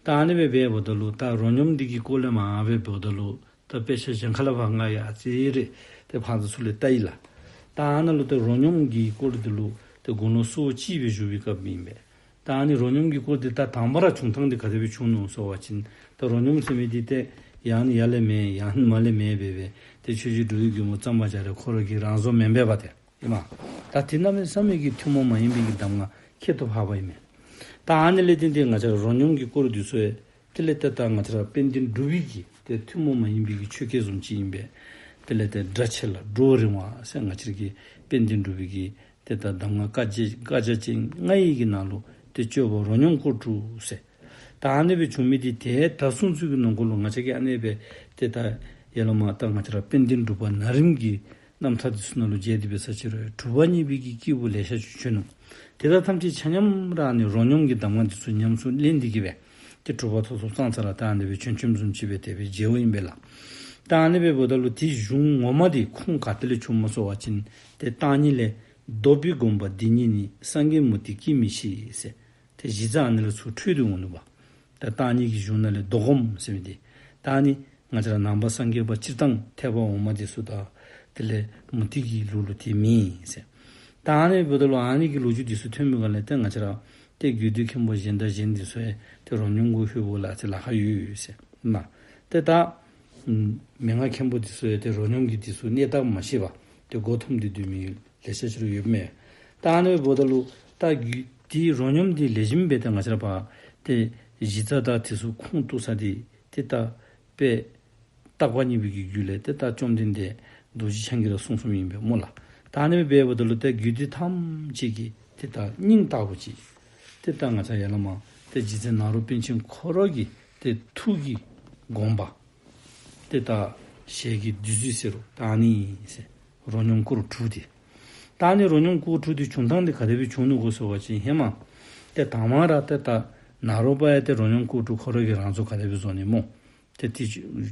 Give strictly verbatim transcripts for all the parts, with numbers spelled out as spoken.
ད་ཨ་ནི་སྦེ་འབདཝ་ད་ལུ་ད་རོ་སྙོམས་འདི་གི་སྐོར་ལས་མར་འབདཝ་ད་ལུ་ད་དཔེ་ཆ་གཞན་ཁ་ལས་ཕར་ང་ཡང་ཨ་ཙི་རེ་ཏེ་ཕར་ཚུར་ལས་བལྟ་ཡི་ལགས། ད་ཨ་ནཱ་ལུ་ད་རོ་སྙོམས་ཀྱི་སྐོར་འདི་ལུ་ཏེ་དགུང་ལོ་སོ་གཅིག་སྦེ་བཞུགས་པའི་སྐབས་ཨིན་པས། ད་ཨ་ནི་རོ་སྙོམས་ཀྱི་སྐོར་འདི་ད་དང་པ་ར་བྱུང་ཐངས་འདི་ག་དེ་སྦེ་བྱུང་ནུག་ཟེར་བ་ཅིན་ད་རོ་སྙོམས་ཟེར་མི་འདི་ཏེ་ཡང་ནི་ཡར་ལས་མེད་ཡང་ནི་མར་ལས་མེད་སྦེ་སྦེ་ཏེ་ཆོས་རྗེ་འགྲོ་བའི་མགོན་པོ་གཙང་པ་རྒྱ་རས་ཁོ་ར་གིས་རང་བཟོ་མེན་པས་པ་ཏེ། ཨིན་མས། ད་དེ་གནམ་མེད་ས་མེད་ཀྱི་ཐུན་མོང་མ་ཡིན་པའི་གི་གདམས་ངག་ཁྱད་དུ་འཕགས་པ་ཨིན་མས། ད་ཨ་ནི་ལས་བརྟེན་ཏེ་ང་བཅས་ར་རོ་སྙོམས་ཀྱི་སྐོར་འདི་ཚུ་ཡང་དེ་ལས་ཏེ་ད་ང་བཅས་ར་དཔལ་ལྡན་འབྲུག་པའི་གི་ཏེ་ཐུན་མོང་མ་ཡིན་པའི་གི་ཆོས་སྐད་བཟུམ་ཅིག་ཨིན་པས། དེ་ལས་ཏེ་སྒྲ་ཆེ་ལ་སྒྲོག་རིང་བ་ཟེར་ང་བཅས་ར་གི་དཔལ་ལྡན་འབྲུག་པའི་གི་ཏེ་ད་གདམས་ངག་བཀའ་རྒྱ་བཀའ་རྒྱ་ཅན་ལྔ་ཡི་གི་ནང་ལུ་ཏེ་སྤྱོད་པ་རོ་སྙོམས་སྐོར་དྲུག་ཟེར། ད་ཨ་ནི་སྦེ་བྱུང་མི་འདི་ཏེ་ད་གསུང་ཚུལ་གྱི་ནང་འཁོད་ལུ་ང་བཅས་ཀྱིས་ཨ་ནི་སྦེ་ཏེ་ད་ཡར་ལས་མར་ད་ང་བཅས་ར་དཔལ་ལྡན་འབྲུག་པ་ན་རིམ་གྱི་རྣམ་ཐར་འདི་ཚུ་ནང་ལུ་མཇལ་ཏེ་འབད་ས་ཅིག་རུང་གྲུབ་པ་བརྙེས་པའི་གི་སྐྱེས་བུ་ལེ་ཤ་ཅིག་བྱོན་ནུག། དེ་དག་ཐམས་ཅད་ཆ་མཉམ་ར་ཨ་ནི་རོ་སྙོམས་ཀྱི་གདམས་ངག་འདི་ཚུ་ཉམས་སུ་ལེན་ཏེ་གི་སྦེ་ཏེ་གྲུབ་པ་ཐོབ་ཐོབ་ཙང་ཙ་ར་ད་ཨ་ནི་སྦེ་བྱོན་བྱོནམ་བཟུམ་ཅིག་སྦེ་དེ་སྦེ་མཇལཝ་ཨིན་པས་ལགས། ད་ཨ་ནི་སྦེ་འབདཝ་ད་ལུ་དེ་གཞུང་ངོ་མ་འདི་ཁུངས་ག་ཏེ་ལས་བྱུངམ་སྨོ་ཟེར་བ་ཅིན་ཏེ་བརྟག་གཉིས་ལས་བཟློག་པའི་སྒོམ་པ་འདི་ཉིད་ནི། སངས་རྒྱས་མུ་སྟེགས་ཀྱིས་མི་ཤེས་ཟེར། ཏེ་གཞི་རྩ་ཨ་ནི་ལས་ཚུར་འཕྲོས་ཏེ་འོང་ནུག་པ། ད་བརྟག་གཉིས་ཀྱི་གཞུང་ནང་ལས་བཟློག་སྒོམ་ཟེར་མི་འདི། ད་ཨ་ནི་ང་བཅས་ར་ནང་པ་སངས་རྒྱས་པ་སྤྱིར་བཏང་ཐེག་པ་འོག་མ་འདི་ཚུ་དང་དེ་ལས་མུ་སྟེགས་ཀྱི་ལུགས་ལུ་ཏེ་མེད་ཟེར། ད་ཨ་ནི་འབདཝ་ད་ལུ་ཨ་ནི་གི་ལོ་རྒྱུས་འདི་ཚུ་ཐོན་མི་ག་ལས་ཏེ་ང་བཅས་ར་ཏེ་རྒྱུད་སྡེ་མཁན་པོ་གཞན་དང་གཞན་འདི་ཚུ་ཡང་ཏེ་རོ་སྙོམས་གུ་ལྷོད་པ་ལ་ཨ་ཙི་ལཱ་ཁག་ཡོད་ཟེར་མས། ཏེ་ད་མན་ངག་མཁན་པོ་འདི་ཚུ་ཡང་ཏེ་རོ་སྙོམས་ཀྱི་འདི་ཚུ་གནས་སྟངས་མ་ཤེས་པར་ཏེ་མགུ་འཐོམས་ཏེ་སྡོད་མི་ལེ་ཤ་ཅིག་ར་ཡོདཔ་མས། ད་ཨ་ནི་འབདཝ་ད་ལུ་ད་རྒྱུད་འདི་རོ་སྙོམས་འདི་ལེགས་ཤོམ་སྦེ་ཏེ་ང་བཅས་ར་ཕར་ཏེ་གཞི་རྩ་དང་འདི་ཚུ་ཁུངས་གཏུགས་ས་འདི་ཏེ་ད་དཔེ་བརྟག་པ་གཉིས་པའི་གི་རྒྱུད་ལས་ཏེ་ད་བཅོམ་ལྡན་འདས་རྡོ་རྗེ་འཆང་གིས་ར་གསུངས་གསུངསམ་ཨིན་པས་སྨོ་ལགས། ད་ཨ་ནི་སྦེ་འབདཝ་ད་ལུ་ཏེ་རྒྱུད་སྡེ་ཐམས་ཅད་ཀྱི་ཏེ་ད་སྙིང་ལྟ་བུ་ཅིག་ཏེ་ད་ང་བཅས་ཡར་ལས་མར་ཏེ་རྗེ་བཙུན་ནཱ་རོ་པཎ་ཆེན་ཁོ་ར་གི་ཏེ་ཐུགས་ཀྱི་དགོངས་པ་ཏེ་ད་ཞལ་གྱི་བདུད་རྩི་ཟེར་རུང་ད་ཨ་ནི་ཟེར་རོ་སྙོམས་སྐོར་དྲུག་འདི། ད་ཨ་ནི་རོ་སྙོམས་སྐོར་དྲུག་འདི་བྱུང་ཐངས་འདི་ག་དེ་སྦེ་བྱུང་ནུག་གོ་ཟེར་བ་ཅིན་ཧེ་མ་ཏེ་དང་པ་ར་ཏེ་ད་ནཱ་རོ་པ་ཡང་ཏེ་རོ་སྙོམས་སྐོར་དྲུག་ཁོ་ར་གིས་རང་བཟོ་ག་དེ་སྦེ་བཟོ་ནི་སྨོ། ཏེ་དེ་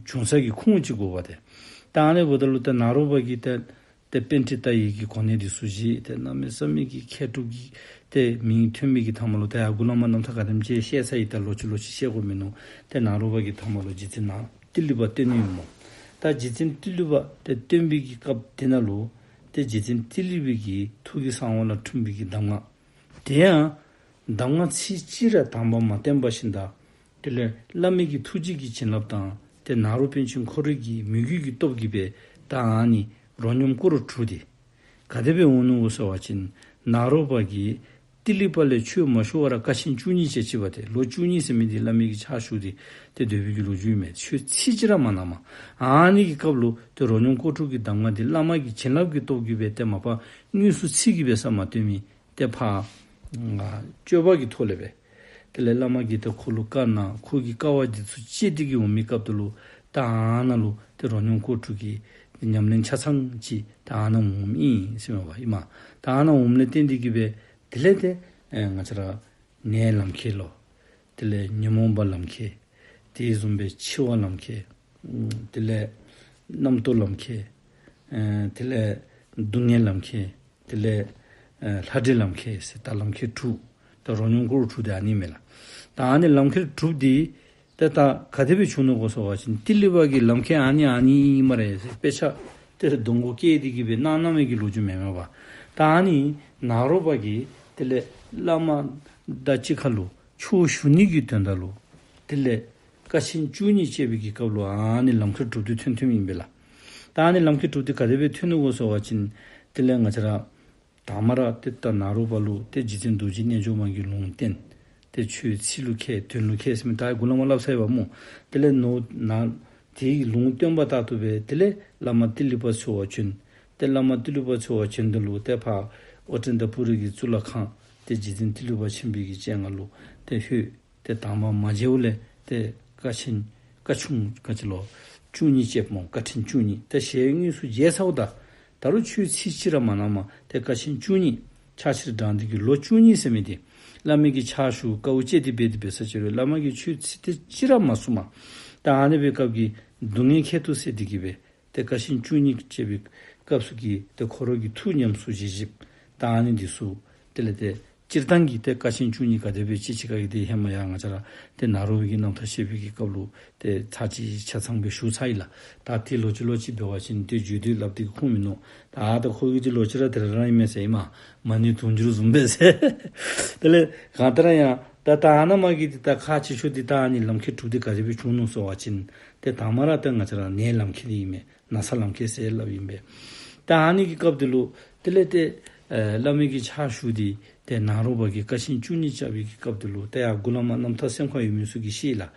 བྱུང་ས་གི་ཁུངས་ཅིག་དགོ་པ་ཏེ། ད་ཨ་ནི་འབདཝ་ད་ལུ་ཏེ་ནཱ་རོ་པ་གིས་ཏེ་ཏེ་པཎྜི་ཏ་ཡི་གི་གོ་གནས་འདི་ཚུ་བཞེས། ཏེ་གནམ་མེད་ས་མེད་ཀྱི་མཁས་གྲུབ་ཀྱི་ཏེ་མིང་ཐོན་མི་གི་མཐའ་མ་ལུ་ཏེ་ཡར་མགུ་ལས་མར་རྣམ་ཐར་ག་དེམ་ཅིག་བཤད་ཚར་ཡི། ད་ལོག་ཅི་ལོག་ཅི་བཤད་དགོཔ་མིན་ནུག། ཏེ་ནཱ་རོ་པ་གིས་མཐའ་མ་ལུ་རྗེ་བཙུན་ནཱ་ཏི་ལི་པ་བསྟེན་ནི་ཡོད་སྨོ། ད་རྗེ་བཙུན་ཏི་ལི་པ་ཏེ་བསྟེན་པའི་གི་སྐབས་དེ་ནང་ལུ་ཏེ་རྗེ་བཙུན་ཏི་ལི་པའི་གི་ཐུགས་ཀྱི་གསང་བ་ལ་འཁྲུངས་པའི་གི་གདམས་ངག་དེ་ཡང་གདམས་ངག་ཚིག་གཅིག་ར་དང་པ་མ་བསྟན་པ་བཞིན་དང་དེ་ལས་བླ་མའི་གི་ཐུགས་རྗེ་གི་བྱིན་རླབས་དང་ཏེ་ནཱ་རོ་པཎ་ཆེན་ཁོ་རའི་གི་མོས་གུས་ཀྱི་སྟོབས་ཀྱིས་སྦེ་ད་ཨ་ནི་རོ་སྙོམས་སྐོར་དྲུག་འདི་ག་དེ་སྦེ་འོང་ནུག་གོ་ཟེར་བ་ཅིན་ནཱ་རོ་པ་གིས་ཏི་ལི་པ་ལས་ཆོས་མ་ཞུ་བར་དཀའ་ཆེན་བཅུ་གཉིས་སྤྱད་ཅི་པ་ཏེ། ལོ་བཅུ་གཉིས་ཟེར་མི་འདི་བླ་མའི་གི་ཕྱག་ཞུ་སྟེ་ཏེ་སྡོད་པའི་གི་ལོ་རྒྱུས་མས། ཆོས་ཚིག་གཅིག་ར་མ་གནངམ། ཨ་ནི་གི་སྐབས་ལུ་ཏེ་རོ་སྙོམས་སྐོར་དྲུག་གི་གདམས་ངག་འདི་བླ་མ་གི་བྱིན་རླབས་ཀྱི་སྟོབས་ཀྱིས་སྦེ་ཏེ་མ་པ་དངོས་སུ་ཚིག་གིས་སྦེ་ས་མ་སྟོན་མི་ཏེ་ཕར་སྤྱོད་པ་གི་ཐོག་ལས་སྦེ་དེ་ལས་བླ་མ་གིས་ཏེ་ཁོ་ལུ་བཀའ་གནང་། ཁོ་གིས་དཀའ་བ་འདི་ཚུ་སྤྱད་དེ་གི་འོང་མི་སྐབས་དེ་ལུ་ད་ཨ་ནཱ་ལུ་ཏེ་རོ་སྙོམས་སྐོར་དྲུག་གི་ཉམས་ལེན་ཆ་ཚང་ཅིག་ད་ཨ་ནཱ་འོངམ་ཨིན་ཟེར་མས་པ་ཨིན་མས། ད་ཨ་ནཱ་འོངམ་ལས་བརྟེན་ཏེ་གི་སྦེ་དེ་ལས་ཏེ་ཨེ་ང་བཅས་ར་ནད་ལམ་ཁྱེར་ལོ། དེ་ལས་ཉོན་མོངས་པ་ལམ་ཁྱེར། དེ་བཟུམ་སྦེ་འཆི་བ་ལམ་ཁྱེར། ཨུམ་དེ་ལས་རྣམ་རྟོག་ལམ་ཁྱེར། ཨེ་དེ་ལས་སྡུག་བསྔལ་ལམ་ཁྱེར། དེ་ལས་ཨེ་ལྷ་འདྲེ་ལམ་ཁྱེར་ཟེར་ད་ལམ་ཁྱེར་དྲུག། ད་རོ་སྙོམས་སྐོར་དྲུག་འདི་ཨ་ནི་མས་ལགས། ད་ཨ་ནི་ལམ་ཁྱེར་དྲུག་འདི་ཏེ་ད་ག་དེ་སྦེ་བྱུང་ནུག་གོ་ཟེར་བ་ཅིན་ཏི་ལི་པ་གིས་ལམ་ཁྱེར་ཨ་ནི་ཨ་ནི་ཨིན་སྨ་རེ་ཟེར་དཔེ་ཆ་ཏེ་གདོང་ཁར་བཀལ་ཏེ་གི་སྦེ་གནང་གནང་མི་གི་ལོ་རྒྱུས་མེན་མས་པ། ད་ཨ་ནི་ནཱ་རོ་པ་གིས་དེ་ལས་བླ་མ་དང་གཅིག་ཁར་ལུ་ཆོས་ཞུ་ནི་གི་དོན་དག་ལུ་དེ་ལས་དཀའ་ཆེན་བཅུ་གཉིས་སྤྱད་པའི་གི་སྐབས་ལུ་ཨ་ནི་ལམ་ཁྱེར་དྲུག་འདི་ཐོན་ཐོནམ་ཨིན་པས་ལགས། ད་ཨ་ནི་ལམ་ཁྱེར་དྲུག་འདི་ག་དེ་སྦེ་ཐོན་ནུག་གོ་ཟེར་བ་ཅིན་དེ་ལས་ང་བཅས་ར་དང་པ་ར་ཏེ་ད་ནཱ་རོ་པ་ལུ་ཏེ་རྗེ་བཙུན་རྡོ་རྗེ་རྣལ་འབྱོར་མ་གིས་ལུང་བསྟན། ཏེ་ཆོས་ཚིག་ལུ་མཁས་དོན་ལུ་མཁས་ཟེར་མི་ད་མགུ་ལས་མར་སླབ་ཚར་ཡི་པ་སྨོ། དེ་ལས་ནོ་ན་དེའི་ལུང་བསྟན་པ་ལྟར་དུ་སྦེ་དེ་ལས་བླ་མ་ཏི་ལི་པ་འཚོལ་བར་བྱོན། ཏེ་བླ་མ་ཏི་ལི་པ་འཚོལ་བར་བྱོནམ་ད་ལུ་ཏེ་ཕར་ཨོ་ཏནྟ་པུ་རི་གི་གཙུག་ལག་ཁང་ཏེ་རྗེ་བཙུན་ཏི་ལི་པ་ཆེན་པོའི་གི་སྤྱན་སྔར་ལུ་ཏེ་ལྷོད། ཏེ་དང་པ་མ་མཇལཝ་ལས་ཏེ་དཀའ་ཆེན་དཀའ་ཆུང་ག་ཅི་ལོ་བཅུ་གཉིས་སྤྱདཔ་སྨོ། དཀའ་ཆེན་བཅུ་གཉིས། ཏེ་ཞལ་དངོས་སུ་མཇལ་ཚརཝ་ད་ད་རུང་ཆོས་ཚིག་གཅིག་ར་མ་གནངམ་ཏེ་དཀའ་ཆེན་བཅུ་གཉིས་ཕྱག་ཕྱིར་འབྲངས་ཏེ་གི་ལོ་བཅུ་གཉིས་ཟེར་མི་འདི་བླ་མའི་གི་ཕྱག་ཞུ་དཀའཝ་སྤྱད་དེ་འབད་དེ་འབད་ས་ཅིག་རུང་བླ་མ་གིས་ཆོས་ཚིག་ཏེ་གཅིག་ར་མ་གསུངམ། ད་ཨ་ནི་སྦེ་སྐབས་ཀྱི་སྡུག་བསྔལ་ཁྱད་དུ་བསད་དེ་གི་སྦེ་ཏེ་དཀའ་ཆེན་བཅུ་གཉིས་སྤྱད་པའི་སྐབས་སུ་གི་ཏེ་ཁོ་ར་གི་ཐུགས་ཉམས་སུ་བཞེས་བཞེསཔ་ད་ཨ་ནི་འདི་ཚུ་དེ་ལས་ཏེ་ སྤྱིར་བཏང་གི་ཏེ་ཀ་ཆེན་བཅུ་གཉིས་ག་དེ་སྦེ་ཅིག་ཅིག་ག་གི་ཏེ་ཧེ་མ་ཡང་ང་བཅས་ར་ཏེ་ནཱ་རོ་པའི་གི་རྣམ་ཐར་བཤད་པའི་གི་སྐབས་ལུ་ཏེ་ཚར་གཅིག་ཆ་ཚང་སྦེ་ཞུ་ཚར་ཡི་ལགས། ད་ཏེ་ལོག་ཅི་ལོག་ཅི་འབད་བ་ཅིན་ཏེ་བརྗོད་དེ་སླབ་སྟེ་གི་ཁུངས་མིན་ནུག། ད་ད་ཁོ་གིས་ཏེ་ལོག་ཅི་ར་དེ་ར་ར་ཨིན་མས་ཟེར་ཨིན་མས། མ་ཎི་དུང་ཕྱུར་བཟུམ་སྦེ་ཟེར། དེ་ལས་གང་ལྟར་ཡང་ད་ད་ཨ་ནཱ་མ་གི་ཏེ་ད་ཁག་ཆེ་ཤོས་འདི་ད་ཨ་ནི་ལམ་ཁྱེར་དྲུག་འདི་ག་དེ་སྦེ་བྱུང་ནུག་ཟེར་བ་ཅིན་ཏེ་དང་པ་ར་ཏེ་ང་བཅས་ར་ནད་ལམ་ཁྱེར་འདི་ཨིན་མས། ན་ཚ་ལམ་ཁྱེར་ཟེར་སླབ་ཨིན་པས། ད་ཨ་ནི་གི་སྐབས་འདི་ལུ་དེ་ལས་ཏེ་ཨེ་བླ་མའི་གི་ཕྱག་ཞུ་སྟེ་ཏེ་ནཱ་རོ་པ་གིས་ཀ་ཆེན་བཅུ་གཉིས་བཅགས་པའི་གི་སྐབས་འདི་ལུ་ཏེ་ཡར་མགུ་ལས་མར་རྣམ་ཐར་སེམས་ཁར་ཡོད་མི་ཚུ་གིས་ཤེས་ལགས།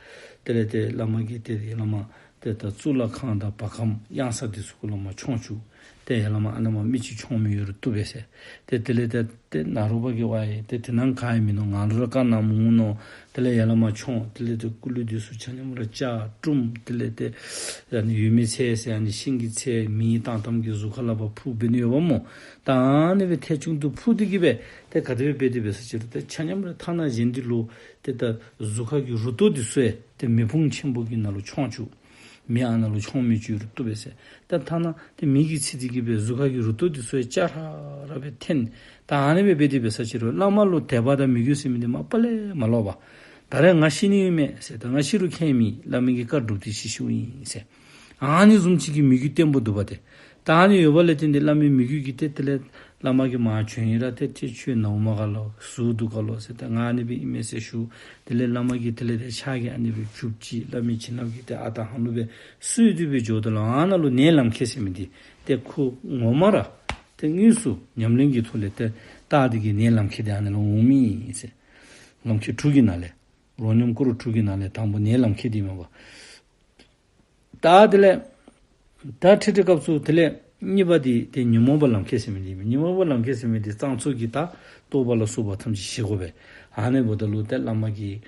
དེ་ལས་ཏེ་བླ་མ་གིས་ཏེ་ཡར་ལས་མར་ཏེ་ད་གཙུག་ལག་ཁང་དང་བ་གམ་གཡང་ས་འདི་ཚུ་གུ་ལས་མར་མཆོང་བཅུག། ཏེ་ཡར་ལས་མར་ཨ་ནཱ་མར་མི་ཅིག་མཆོང་མི་ཡོད་རུང་བཏུབ་པས་ཟེར། ཏེ་དེ་ལས་ཏེ་ཏེ་ནཱ་རོ་པ་གིས་ཝའེ་ཏེ་དེ་ནང་ག་ཡང་མིན་ནུག། ང་ལུ་ར་བཀའ་གནངམ་འོང་མནོ། དེ་ལས་ཡར་ལས་མར་མཆོང་། དེ་ལས་ཏེ་སྐུ་ལུས་འདི་ཚུ་ཆ་མཉམ་ར་བཅག་བཀྲུམ། དེ་ལས་ཏེ་ཨ་ནི་ཡོད་མི་ཚེ་ཟེར་ཨ་ནི་ཤིང་གི་ཚེ་མེ་བཏང་བཏངམ་གི་གཟུགས་ཁ་ལས་ཕར་འཕུར་འབད་ནི་ཡོདཔ་སྨོ། ད་ཨ་ནི་སྦེ་ཐལ་བྱུང་དུ་འཕུར་ཏེ་གི་སྦེ་ཏེ་ག་དེ་སྦེ་འབད་དེ་འབད་ས་ཅིག་རུང་ཏེ་ཆ་མཉམ་ར་ཐ་ན་གཞན་འདི་ལུ་ཏེ་ད་གཟུགས་ཁ་གི་རུ་ཏོ་འདི་ཚུ་ཡང་ཏེ་མེ་ཕུང་ཆེན་པོ་གི་ནང་ལུ་མཆོང་བཅུག། མེ་ཨ་ནཱ་ལུ་མཆོང་མི་བཅུག་རུང་བཏུབ་པས་ཟེར། ཏེ་ཐ་ན་ཏེ་མེ་གིས་འཚིག་སྟེ་གི་སྦེ་གཟུགས་ཁ་གི་རུ་ཏོ་འདི་ཚུ་ཡང་ཅ་ར་ར་སྦེ་འཐོན། ད་ཨ་ནི་སྦེ་འབད་དེ་འབད་ས་ཅིག་རུང་བླ་མ་ལུ་དད་པ་དང་མོས་གུས་ཟེར་མི་འདི་མ་པ་ལས་མ་ལོག་པར། ད་རེས་ང་ཤི་ནི་ཨིན་མས་ཟེར། ད་ང་ཤི་རུང་ཁྱད་མེད། བླ་མའི་གི་བཀའ་སྒྲུབ་སྟེ་ཤི་ཤིཝ་ཨིན་ཟེར། ཨ་ནི་བཟུམ་ཅིག་གི་མོས་གུས་བརྟན་པོ་འདུག་པ་ཏེ། ད་ཨ་ནི་ཡོད་པ་ལས་བརྟེན་ཏེ་བླ་མའི་མོས་གུས་ཀྱིས་ཏེ་དེ་ལས་བླ་མ་གིས་མར་བྱོན་ཡི་ར་ཏེ་ཏེ་ཁྱོད་ནཝ་མ་ག་ལོ་ཟུག་འདུག་ག་ལོ་ཟེར། ཏེ་ང་ཨ་ནི་སྦེ་ཨིན་མས་ཟེར་ཞུ། དེ་ལས་བླ་མ་གིས་དེ་ལས་ཏེ་ཕྱག་གིས་ཨ་ནི་སྦེ་བྱུགཔ་ཅིག། བླ་མའི་བྱིན་རླབས་ཀྱིས་ཏེ་ཨ་རྟག་ཧ་ལུགས་སྦེ་གསོས་ཏེ་སྦེ་འགྱོཝ་ད་ལུ་ཨ་ནཱ་ལུ་ནད་ལམ་ཁྱེར་ཟེར་མི་འདི་ཏེ་ཁོ་ངོ་མ་ར་ཏེ་དངོས་སུ་ཉམས་ལེན་གྱི་ཐོག་ལས་ཏེ་བཏགས་ཏེ་གི་ནད་ལམ་ཁྱེར་འདི་ཨ་ནཱ་ལུ་འོང་མི་ཨིན་ཟེར། ལམ་ཁྱེར་དྲུག་གི་ནང་ལས་རོ་སྙོམས་སྐོར་དྲུག་གི་ནང་ལས་དང་པོ་ནད་ལམ་ཁྱེར་འདི་མས་པ། ད་དེ་ལས་ད་ཁྲིད་ཁྲིད་སྐབས་སུ་དེ་ལས་གཉིས་པ་འདི་ཏེ་ཉོན་མོངས་པ་ལམ་ཁྱེར་ཟེར་མི་འདི་ཨིན་མས། ཉོན་མོངས་པ་ལམ་ཁྱེར་ཟེར་མི་འདི་གཙང་བཙོག་གི་ད་རྟོག་པ་ལ་སོགས་པ་ཐམས་ཅད་ཞི་དགོ་པས། ཨ་ནི་འབདཝ་ད་ལུ་ཏེ་བླ་མ་གིས་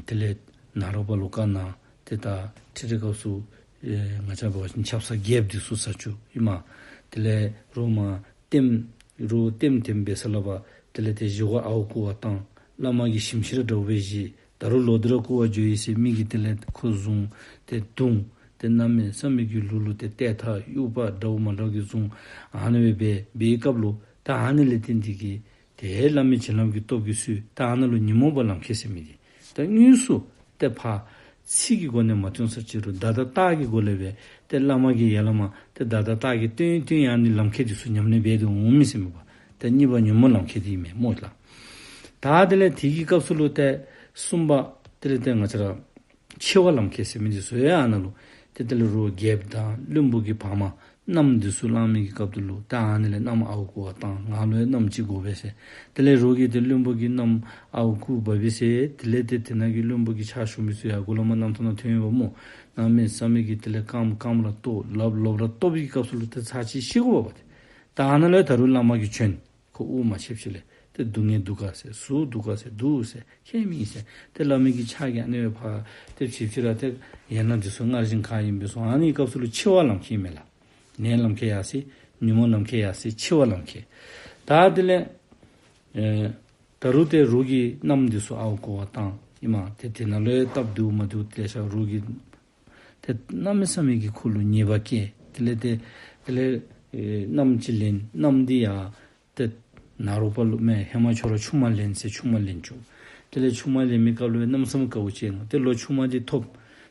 དེ་ལས་ནཱ་རོ་པ་ལུ་བཀའ་གནང་། ཏེ་ད་ཁྲིད་ཁྲིད་སྐབས་སུ་ཨེ་ང་བཅས་འབད་བ་ཅིན་ཆབ་གསང་རྒྱསཔ་འདི་ཚུ་ཟ་བཅུག་ཨིན་མས། དེ་ལས་རོགས་མར་ལྟདམོ་རོགས་ལྟདམོ་ལྟདམོ་འབད་ས་ལུ་ཕར་དེ་ལས་ཏེ་བཞེས་སྒོ་ཨརཝ་བརྐུ་བར་བཏང་། བླ་མ་གིས་ཞིམ་ཤོས་ར་འདྲཝ་སྦེ་བཞེས། ད་རུང་ལོག་སྟེ་ར་བརྐུ་བར་འགྱོ་ཡི་ཟེར་མི་གིས་དེ་ལས་ཁོ་བཟུང་ཏེ་བརྡུང་། ཏེ་གནམ་མེད་ས་མེད་ཀྱི་ལུ་ལུ་ཏེ་ཏེ་ཐ་དབྱུག་པ་འདྲཝ་མ་འདྲཝ་གིས་བཟུང་། ཨ་ནི་སྦེ་འབད་བའི་སྐབས་ལུ་ད་ཨ་ནི་ལས་བརྟེན་ཏེ་གི་ཏེ་བླ་མའི་བྱིན་རླབས་ཀྱི་སྟོབས་ཀྱིས་གསོས། ད་ཨ་ནཱ་ལུ་ཉོན་མོངས་པ་ལམ་ཁྱེར་ཟེར་མི་འདི་ད་དངོས་སུ་ཏེ་ཕར་ཚིག་གི་སྒོ་ནས་མ་སྟོན་ས་ཅིག་རུང་བརྡ་དང་རྟགས་ཀྱི་སྒོ་ལས་སྦེ་ཏེ་བླ་མ་གིས་ཡར་ལས་མར་ཏེ་བརྡ་དང་རྟགས་ཀྱིས་སྟོན་སྟོན་ཡར་ནི་ལམ་ཁྱེར་འདི་ཚུ་ཉམས་ལེན་འབད་དེ་འོང་མི་ཟེར་མས་པ། ཏེ་གཉིས་པ་ཉོན་མོངས་ལམ་ཁྱེར་འདི་ཨིན་མས་སྨོ་ལགས། ད་དེ་ལས་དེ་གི་སྐབས་སུ་ལུ་ཏེ་གསུམ་པ་དེ་ལས་ཏེ་ང་བཅས་ར་འཆི་བ་ལམ་ཁྱེར་ཟེར་མི་འདི་ཚུ་ཡང་ཨ་ནཱ་ལུ་ཏེ་དེ་ལས་རོགས་རྒྱལཔོ་དང་བློན་པོ་གི་བག་མ་མནའམ་འདི་ཚུ་བླང་མི་གི་སྐབས་འདི་ལུ་ད་ཨ་ནི་ལས་མནའམ་ཨརཝ་བརྐུ་བར་བཏང་། ང་ལུ་ཡང་མནའམ་ཅིག་དགོ་པས་ཟེར། དེ་ལས་རོགས་ཀྱིས་ཏེ་བློན་པོ་གི་མནའམ་ཨརཝ་བརྐུ་འབག་པས་ཟེར། དེ་ལས་ཏེ་དེ་ནང་གི་བློན་པོ་གི་ཕྱག་ཞུ་མི་ཚུ་ཡང་མགུ་ལས་མར་རྣམ་ཐར་ནང་ཐོན་ཡོདཔ་སྨོ། གནམ་མེད་ས་མེད་ཀྱི་དེ་ལས་རྐངམ་རྐངམ་ར་བཏོག། ལགཔ་ལགཔ་ར་བཏོག་པའི་སྐབས་སུ་ལུ་ཏེ་ཚར་གཅིག་ཤི་དགོཔ་འབད་དེ། ད་ཨ་ནཱ་ལས་ད་རུང་བླ་མ་གིས་བྱོན། ཁོ་དབུགས་མ་ཆདཔ་ཅིག་ལས་ཏེ་སྡུག་བསྔལ་འདུག་ག་ཟེར། ཟུག་འདུག་ག་ཟེར། འདུག་ཟེར། ཁྱད་མེད་ཟེར། ཏེ་བླ་མའི་གི་ཕྱག་གིས་ཨ་ནི་སྦེ་ཕར་ཏེ་བྱིབས་ཅི་ར་ཏེ་ཡན་ལག་འདི་ཚུ་སྔར་བཞིན་ག་ཨིནམ་སྦེ་སོང་། ཨ་ནི་སྐབས་སུ་ལུ་འཆི་བ་ལམ་ཁྱེར་ཨིན་མས་ལགས། ནད་ལམ་ཁྱེར་ཡར་སོ་ཡི། ཉོན་མོངས་ལམ་ཁྱེར་ཡར་སོ་ཡི། འཆི་བ་ལམ་ཁྱེར། ད་དེ་ལས་ཨེ་ད་རུང་ཏེ་རོགས་ཀྱི་མནའམ་འདི་ཚུ་ཨརཝ་བརྐུ་བར་བཏང་ཨིན་མས། ཏེ་དེ་ནང་ལུ་ཡང་སྟབས་བདེཝ་མ་བདེཝ་ཏེ་ཤ་རོགས་ཀྱིས་ཏེ་གནམ་མེད་ས་མེད་ཀྱི་ཁོ་ལུ་ཉེས་པ་བཀལ། དེ་ལས་ཏེ་དེ་ལས་ཨེ་མནའམ་ཅིག་ལེན། མནའམ་འདི་ཡང་ཏེ་ནཱ་རོ་པ་ལུ་མེན་ཧེ་མ་ཁྱོད་ར་ཆུང་མ་ལེན་ཟེར་ཆུང་མ་ལེན་བཅུག། དེ་ལས་ཆུང་མ་ལེན་མི་སྐབས་ལུ་གནམ་མེད་ས་མེད་དཀའཝ་སྤྱད་ནུག། ཏེ་ལོག་ཆུང་མ་འདི་ཐོབ།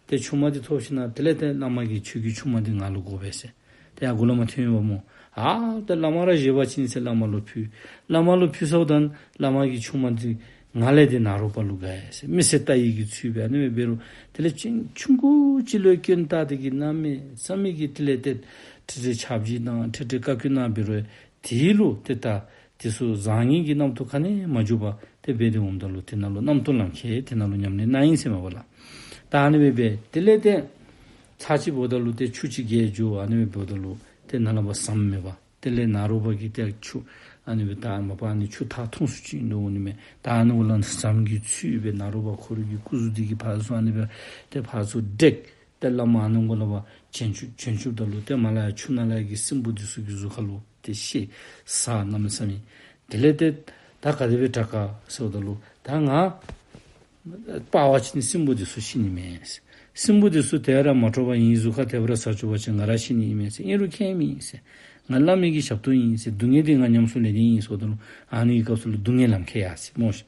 ཏེ་ཆུང་མ་འདི་ཐོབ་ཞིནམ་དེ་ལས་ཏེ་བླ་མ་གིས་ཁྱོད་ཀྱི་ཆུང་མ་འདི་ང་ལུ་དགོ་པས་ཟེར། ཏེ་ཡར་མགུ་ལས་མར་ཐོན་ཡོདཔ་སྨོ། ཨ་ད་བླ་མ་ར་བཞེས་པ་ཅིན་ཟེར་བླ་མ་ལུ་ཕུལ། བླ་མ་ལུ་ཕུལ་ཚརཝ་ད་བླ་མ་གིས་ཆུང་མ་འདི་ང་ལས་ཏེ་ནཱ་རོ་པ་ལུ་དགའ་ཡི་ཟེར་མི་ཟེར་ལྟ་ཡི་གི་ཚུལ་སྦེ་ཨ་ནི་སྦེ་འབད་རུང་དེ་ལས་ཅིག་ཆུང་ཀུ་ཅིག་ལུ་སྐྱོན་བཏགས་ཏེ་གི་གནམ་མེད་ས་མེད་ཀྱི་དེ་ལས་ཏེ་ཁྲི་ཁྲི་ཆབ་གཞི་གནང་། ཁྲི་ཁྲི་བཀའ་བཀྱོན་གནང་འབད་རུང་དེ་ལུ་ཏེ་ད་དེ་ཚུ་བཟང་ངན་གྱི་རྣམ་རྟོག་ག་ནི་མ་འཇུག་པར་ཏེ་འབད་དེ་འོངམ་ད་ལུ་དེ་ནང་ལུ་རྣམ་རྟོག་ལམ་ཁྱེར་དེ་ནང་ལུ་ཉམས་ལེན་གནང་ཡི་ཟེར་མས་པ་ལགས། ད་ཨ་ནི་སྦེ་འབད་དེ་ལས་ཏེ་ཚར་གཅིག་འབདཝ་ད་ལུ་ཏེ་ཆུ་ཅིག་བརྒལ་འགྱོ། ཨ་ནི་སྦེ་འབདཝ་ད་ལུ་ཏེ་ནཱ་ལས་ཕར་ཟམ་མེད་པར་དེ་ལས་ནཱ་རོ་པ་གིས་ཏེ་ཆུ་ཨ་ནི་སྦེ་ད་མ་པ་ཨ་ནི་ཆུ་ཐག་ཐུང་སུ་ཅིག་འདུག་ནི་མས། ད་ཨ་ནི་གུ་ལས་ཟམ་གྱི་ཚུལ་སྦེ་ནཱ་རོ་པ་ཁོ་རའི་གི་སྐུ་གཟུགས་འདི་གིས་ཕར་ཚུར་ཨ་ནི་སྦེ་ཏེ་ཕར་ཚུར་བྲེག། ཏེ་བླ་མ་ཨ་ནི་གུ་ལས་ཕར་བྱོན་བཅུག། བྱོན་བཅུགཔ་ད་ལུ་ཏེ་མར་ལས་ཡར་ཆུ་ནང་ལས་ཀྱི་སྲིན་པོ་འདི་ཚུ་གི་གཟུགས་ཁ་ལུ་ཏེ་ཤི་ས་གནམ་མེད་ས་མེད། དེ་ལས་ཏེ་ད་ག་དེ་སྦེ་དྲག་ག་ཟེརཝ་ད་ལུ་ད་ང་སྤར་བ་ཅིན་སྲིན་པོ་འདི་ཚུ་ཤི་ནི་མས། སྲིན་པོ་འདི་ཚུ་དེ་ར་མ་དཀྲོགས་པར་ངེའི་གཟུགས་ཁར་དེ་སྦེ་ར་ཟ་བཅུག་པ་ཅིན་ང་ར་ཤི་ནི་ཨིན་མས་ཟེར། ཨིན་རུང་ཁྱད་མེད་ཟེར། ང་བླ་མའི་གི་ཞབས་ཏོག་ཨིན་ཟེར། སྡུག་བསྔལ་འདི་ང་ཉམས་སུ་ལེན་ནི་ཨིན་ཟེརཝ་ད་ལུ་ཨ་ནི་གི་སྐབས་སུ་ལུ་སྡུག་བསྔལ་ལམ་ཁྱེར་ཡར་སོ་ཡི་སྨོ་ཤིག།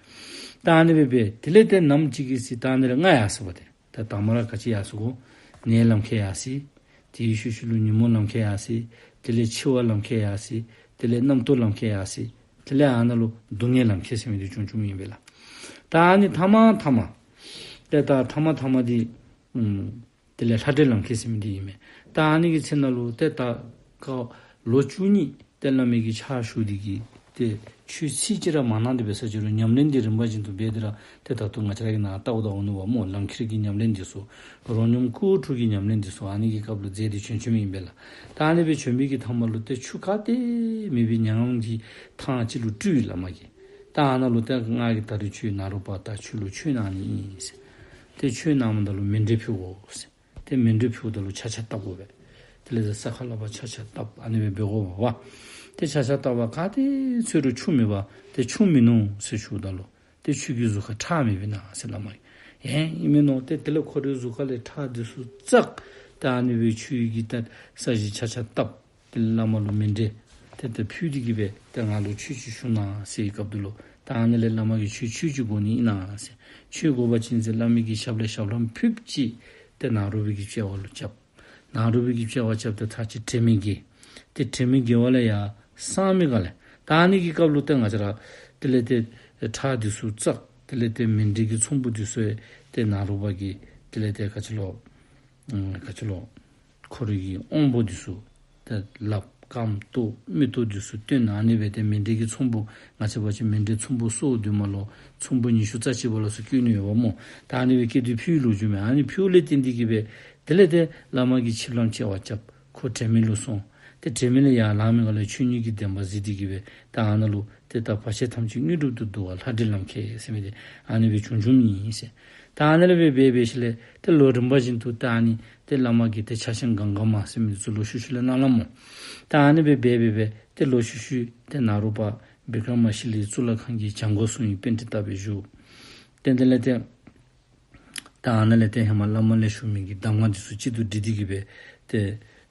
ད་ཨ་ནི་སྦེ་འབད་དེ་ལས་ཏེ་ནམ་ཅིག་གི་ཚེ་ད་ཨ་ནི་ལས་ང་ཡར་སོ་ཡི་པ་ཏེ། ད་དང་པ་ར་ག་ཅི་ཡར་སོ་གོ། ནད་ལམ་ཁྱེར་ཡར་སོ་ཡི། དེའི་ཤུལ་ཤུལ་ལུ་ཉོན་མོངས་ལམ་ཁྱེར་ཡར་སོ་ཡི། དེ་ལས་འཆི་བ་ལམ་ཁྱེར་ཡར་སོ་ཡི། དེ་ལས་རྣམ་རྟོག་ལམ་ཁྱེར་ཡར་སོ་ཡི། དེ་ལས་ཨ་ནཱ་ལུ་སྡུག་བསྔལ་ལམ་ཁྱེར་ཟེར་མི་འདི་བྱུང་བྱུངམ་ཨིན་པས་ལགས། ད་ཨ་ནི་ཐ་མ་ཐ་མ་ཏེ་ད་ཐ་མ་ཐ་མ་འདི་ཨམ་དེ་ལས་ལྷ་འདྲེ་ལམ་ཁྱེར་ཟེར་མི་འདི་ཨིན་མས། ད་ཨ་ནི་གི་ཚེ་ནང་ལུ་ཏེ་ད་ཀ་ལོ་བཅུ་གཉིས་ཏེ་བླ་མའི་གི་ཕྱག་ཞུ་སྟེ་གིས་ཏེ་ཆོས་ཚིག་གཅིག་ར་མ་གནང་སྟེ་འབད་ས་ཅིག་རུང་ཉམས་ལེན་འདི་རིམ་པ་བཞིན་དུ་འབད་དེ་ར་ཏེ་ད་ལྟོ་ང་བཅས་ར་གིས་ནཱ་བལྟཝ་ད་འོང་ནུག་པ་སྨོ། ལམ་ཁྱེར་གྱི་ཉམས་ལེན་འདི་ཚུ་རོ་སྙོམས་སྐོར་དྲུག་གི་ཉམས་ལེན་འདི་ཚུ་ཨ་ནི་གི་སྐབས་ལུ་མཛད་དེ་བྱོན་བྱོནམ་ཨིན་པས་ལགས། ད་ཨ་ནི་སྦེ་བྱོན་པའི་གི་མཐའ་མ་ལུ་ཏེ་ཆུ་ག་ཏེ་མེད་པའི་མྱ་ངམ་གྱི་ཐང་ཅིག་ལུ་སྤྲུལ་བླ་མ་གིས། ད་ཨ་ནཱ་ལུ་ཏེ་ང་གིས་ད་རིས་ཁྱོད་ནཱ་རོ་པ་དང་ཁྱོད་ལུ་ཆོས་གནང་ནི་ཨིན་ཟེར། ཏེ་ཆོས་གནངམ་ད་ལུ་མཎྜལ་ཕུལ་དགོ་ཟེར། ཏེ་མཎྜལ་ཕུལཝ་ད་ལུ་ཆག་ཆག་བཏབ་དགོ་པས། དེ་ལས་ས་ཁ་ལས་ཕར་ཆག་ཆག་བཏབ་ཨ་ནི་སྦེ་འབད་དགོ་པས། ཏེ་ཆག་ཆག་བཏབ་པར་ག་ཏེ་འཚོལ་རུང་ཆུ་མེད་པར་ཏེ་ཆུ་མིན་ནུག་ཟེར་ཞུཝ་ད་ལུ་ཏེ་ཁྱོད་ཀྱི་གཟུགས་ཁར་ཁྲག་མེད་པས་ན་ཟེར་བླ་མ་གིས། ཨེ་ཨིན་མས་མནོ། ཏེ་དེ་ལས་ཁོ་རའི་གཟུགས་ཁ་ལས་ཁྲག་འདི་ཚུ་བཙགས། ད་ཨ་ནི་སྦེ་ཆུ་གིས་ད་ས་གཞི་ཆག་ཆག་བཏབ། ཏེ་བླ་མ་ལུ་མཎྜལ་ཏེ་ད་ཕུལ་ཏེ་གིས་སྦེ་ཏེ་ང་ལུ་ཆོས་ཅིག་ཞུ་གནང་ཟེར་བའི་སྐབས་འདི་ལུ་ད་ཨ་ནི་ལས་བླ་མ་གིས་ཁྱོད་ཆོས་ཅིག་དགོ་ནི་ཨིན་ན་ཟེར། ཆོས་དགོ་པ་ཅིན་ཟེར་བླ་མའི་གི་ཞབས་ལས་ཞབས་ལྷམ་ཕུད་ཅིག་ཏེ་ནཱ་རོ་པའི་གི་དཔྱལ་བ་ལུ་རྐྱབ། ནཱ་རོ་པའི་གི་དཔྱལ་བ་རྐྱབ་སྟེ་ཐག་ཅིག་དྲན་མེད་བརྒྱལ། ཏེ་དྲན་མེད་བརྒྱལ་བ་ལས་ཡར་སངམ་ཨིན་ག་ལས། ད་ཨ་ནི་གི་སྐབས་ལུ་ཏེ་ང་བཅས་ར་དེ་ལས་ཏེ་ཁྲག་འདི་ཚུ་བཙགས། དེ་ལས་ཏེ་མཎྜལ་གྱི་ཚོམ་བུ་འདི་ཚུ་ཏེ་ནཱ་རོ་པ་གིས་དེ་ལས་ཏེ་ག་ཅི་ལོ་ཨམ་ག་ཅི་ལོ་ཁོ་རའི་གི་དབང་པོ་འདི་ཚུ་ཏེ་ལགཔ་རྐངམ་ཏོ་མིག་ཏོ་འདི་ཚུ་བཏོན། ཨ་ནི་སྦེ་ཏེ་མཎྜལ་གྱི་ཚོམ་བུ་ང་བཅས་འབད་བ་ཅིན་མཎྜལ་ཚོམ་བུ་སོ་བདུན་མ་ལུ་ཚོམ་བུ་ཉི་ཤུ་རྩ་གཅིག་པ་ལ་སོགས་བཀོད་ནི་ཡོདཔ་སྨོ། ད་ཨ་ནི་སྦེ་བཀོད་དེ་ཕུལ་ལོ་རྒྱུས་མས། ཨ་ནི་ཕུལཝ་ལས་བརྟེན་ཏེ་གིས་སྦེ་དེ་ལས་ཏེ་བླ་མ་གིས་ཆིབས་ལྷམ་དཔྱལ་བ་རྐྱབ། ཁོ་དྲན་མེད་ལུ་སོང་། ཏེ་དྲན་མེད་ལས་ཡར་ལངམ་ཨིན་ག་ལས། ཆོས་ཉིད་ཀྱི་བདེན་པ་གཟིགས་ཏེ་གིས་སྦེ་ད་ཨ་ནཱ་ལུ་ཏེ་ད་བར་ཆད་ཐམས་ཅད་དངོས་གྲུབ་ཏུ་འདུ་བ་ལྷ་འདྲེ་ལམ་ཁྱེར་ཟེར་མི་འདི་ཨ་ནི་སྦེ་བྱུང་བྱུངམ་ཨིན་ཟེར། ད་ཨ་ནི་ལས་སྦེ་འབད་འབད་ཞིནམ་ལས་ཏེ་ལོག་རིམ་པ་བཞིན་དུ་ད་ཨ་ནི་ཏེ་བླ་མ་གིས་ཏེ་ཕྱག་ཆེན་གངྒཱ་མ་ཟེར་མི་འདི་ཚུ་ལོག་ཤུལ་ཤུལ་ལས་གནང་ལགས་སྨོ། ད་ཨ་ནི་སྦེ་འབད་འབད་འབད་ཏེ་ལོག་ཤུལ་ཤུལ་ཏེ་ནཱ་རོ་པ་བི་ཀྲ་མ་ཤཱི་ལའི་གཙུག་ལག་ཁང་གི་བྱང་སྒོ་སྲུང་བའི་པཎྜི་ཏ་སྦེ་བཞུགས། ཏེ་དེ་ལས་ཏེ་ད་ཨ་ནཱ་ལས་ཏེ་ཧེ་མ་བླ་མ་ལས་ཞུ་མི་གི་གདམས་ངག་འདི་ཚུ་གཅིག་ཏུ་དྲིལ་ཏེ་གིས་སྦེ་ཏེ་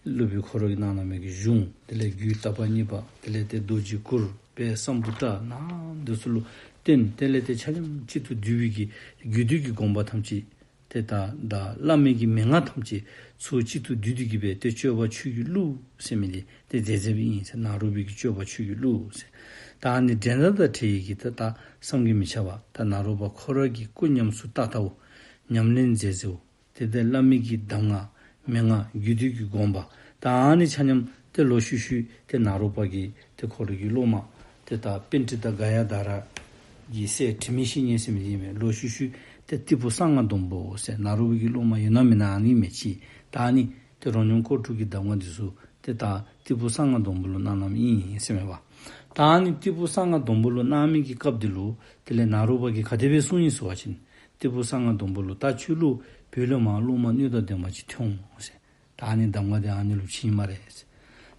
སློབ་དཔོན་ཁོ་ར་གིས་གནང་གནང་མི་གི་གཞུང་དེ་ལས་རྒྱུད་བརྟག་པ་གཉིས་པ་དེ་ལས་ཏེ་རྡོ་རྗེ་གུར་དཔལ་སམ་བྷོ་ཊ་ནང་འདི་ཚུ་ལུ་བརྟེན། དེ་ལས་ཏེ་ཆ་མཉམ་གཅིག་ཏུ་བསྡུས་པའི་གི་རྒྱུད་སྡེ་གི་དགོངས་པ་ཐམས་ཅད་ཏེ་ད་ད་བླ་མའི་གི་མན་ངག་ཐམས་ཅད་ཚུར་གཅིག་ཏུ་བསྡུས་ཏེ་གིས་སྦེ་ཏེ་སྤྱོད་པ་ཆོས་ཀྱི་གླུ་ཟེར་མི་འདི་ཏེ་མཛད་མཛདཔ་ཨིན་ཟེར། ནཱ་རོ་པའི་གི་སྤྱོད་པ་ཆོས་ཀྱི་གླུ་ཟེར། ད་ཨ་ནི་འགྲན་ཟླ་དང་བྲལ་བའི་གི་ད་ད་བསམ་གྱིས་མི་ཁྱབ་པ་ད་ནཱ་རོ་པ་ཁོ་ར་གིས་སྐུ་ཉམས་སུ་བསྟར་བསྟརཝ་ཉམས་ལེན་མཛད་མཛདཔ་ཏེ་ཏེ་བླ་མའི་གི་གདམས་ངག་མན་ངག་རྒྱུད་སྡེ་གི་དགོངས་པ་ད་ཨ་ནི་ཆ་མཉམ་ཏེ་ལོག་ཤུལ་ཤུལ་ཏེ་ནཱ་རོ་པ་གིས་ཏེ་ཁོ་ར་གི་སློབ་མ་ཏེ་ད་པཎྜི་ཏ་ག་ཡ་དྷ་ར་གི་སྲས་དྲི་མེད་བཤེས་གཉེན་ཟེར་མི་ཨིན་མས། ལོག་ཤུལ་ཤུལ་ཏེ་ཏི་ཕུ་གསང་སྔགས་སྡོང་པོ་ཟེར་ནཱ་རོ་པའི་གི་སློབ་མ་ཡོད་ན་མེད་ན་ཨ་ནི་མི་ཤེས། ད་ཨ་ནི་ཏེ་རོ་སྙོམས་སྐོར་དྲུག་གི་གདམས་ངག་འདི་ཚུ་ཏེ་ད་ཏི་ཕུ་གསང་སྔགས་སྡོང་པོ་ལུ་གནང་གནངམ་ཨིན་ཟེར་མས་པ། ད་ཨ་ནི་ཏི་ཕུ་གསང་སྔགས་སྡོང་པོ་ལུ་གནང་མི་གི་སྐབས་འདི་ལུ་དེ་ལས་ནཱ་རོ་པ་གིས་ག་དེ་སྦེ་གསུངས་ཡི་ཟེར་བ་ཅིན་ཏི་ཕུ་གསང་སྔགས་སྡོང་པོ་ལུ་ད་ཁྱོད་ལུ་བོད་ལས་མར་སློབ་མ་སྣོད་དང་ལྡན་པ་ཅིག་ཐོན་འོང་ཟེར། ད་ཨ་ནི་གདམས་ངག་འདི་ཨ་ནི་ལུ་བྱིན་སྨ་རེ་ཟེར།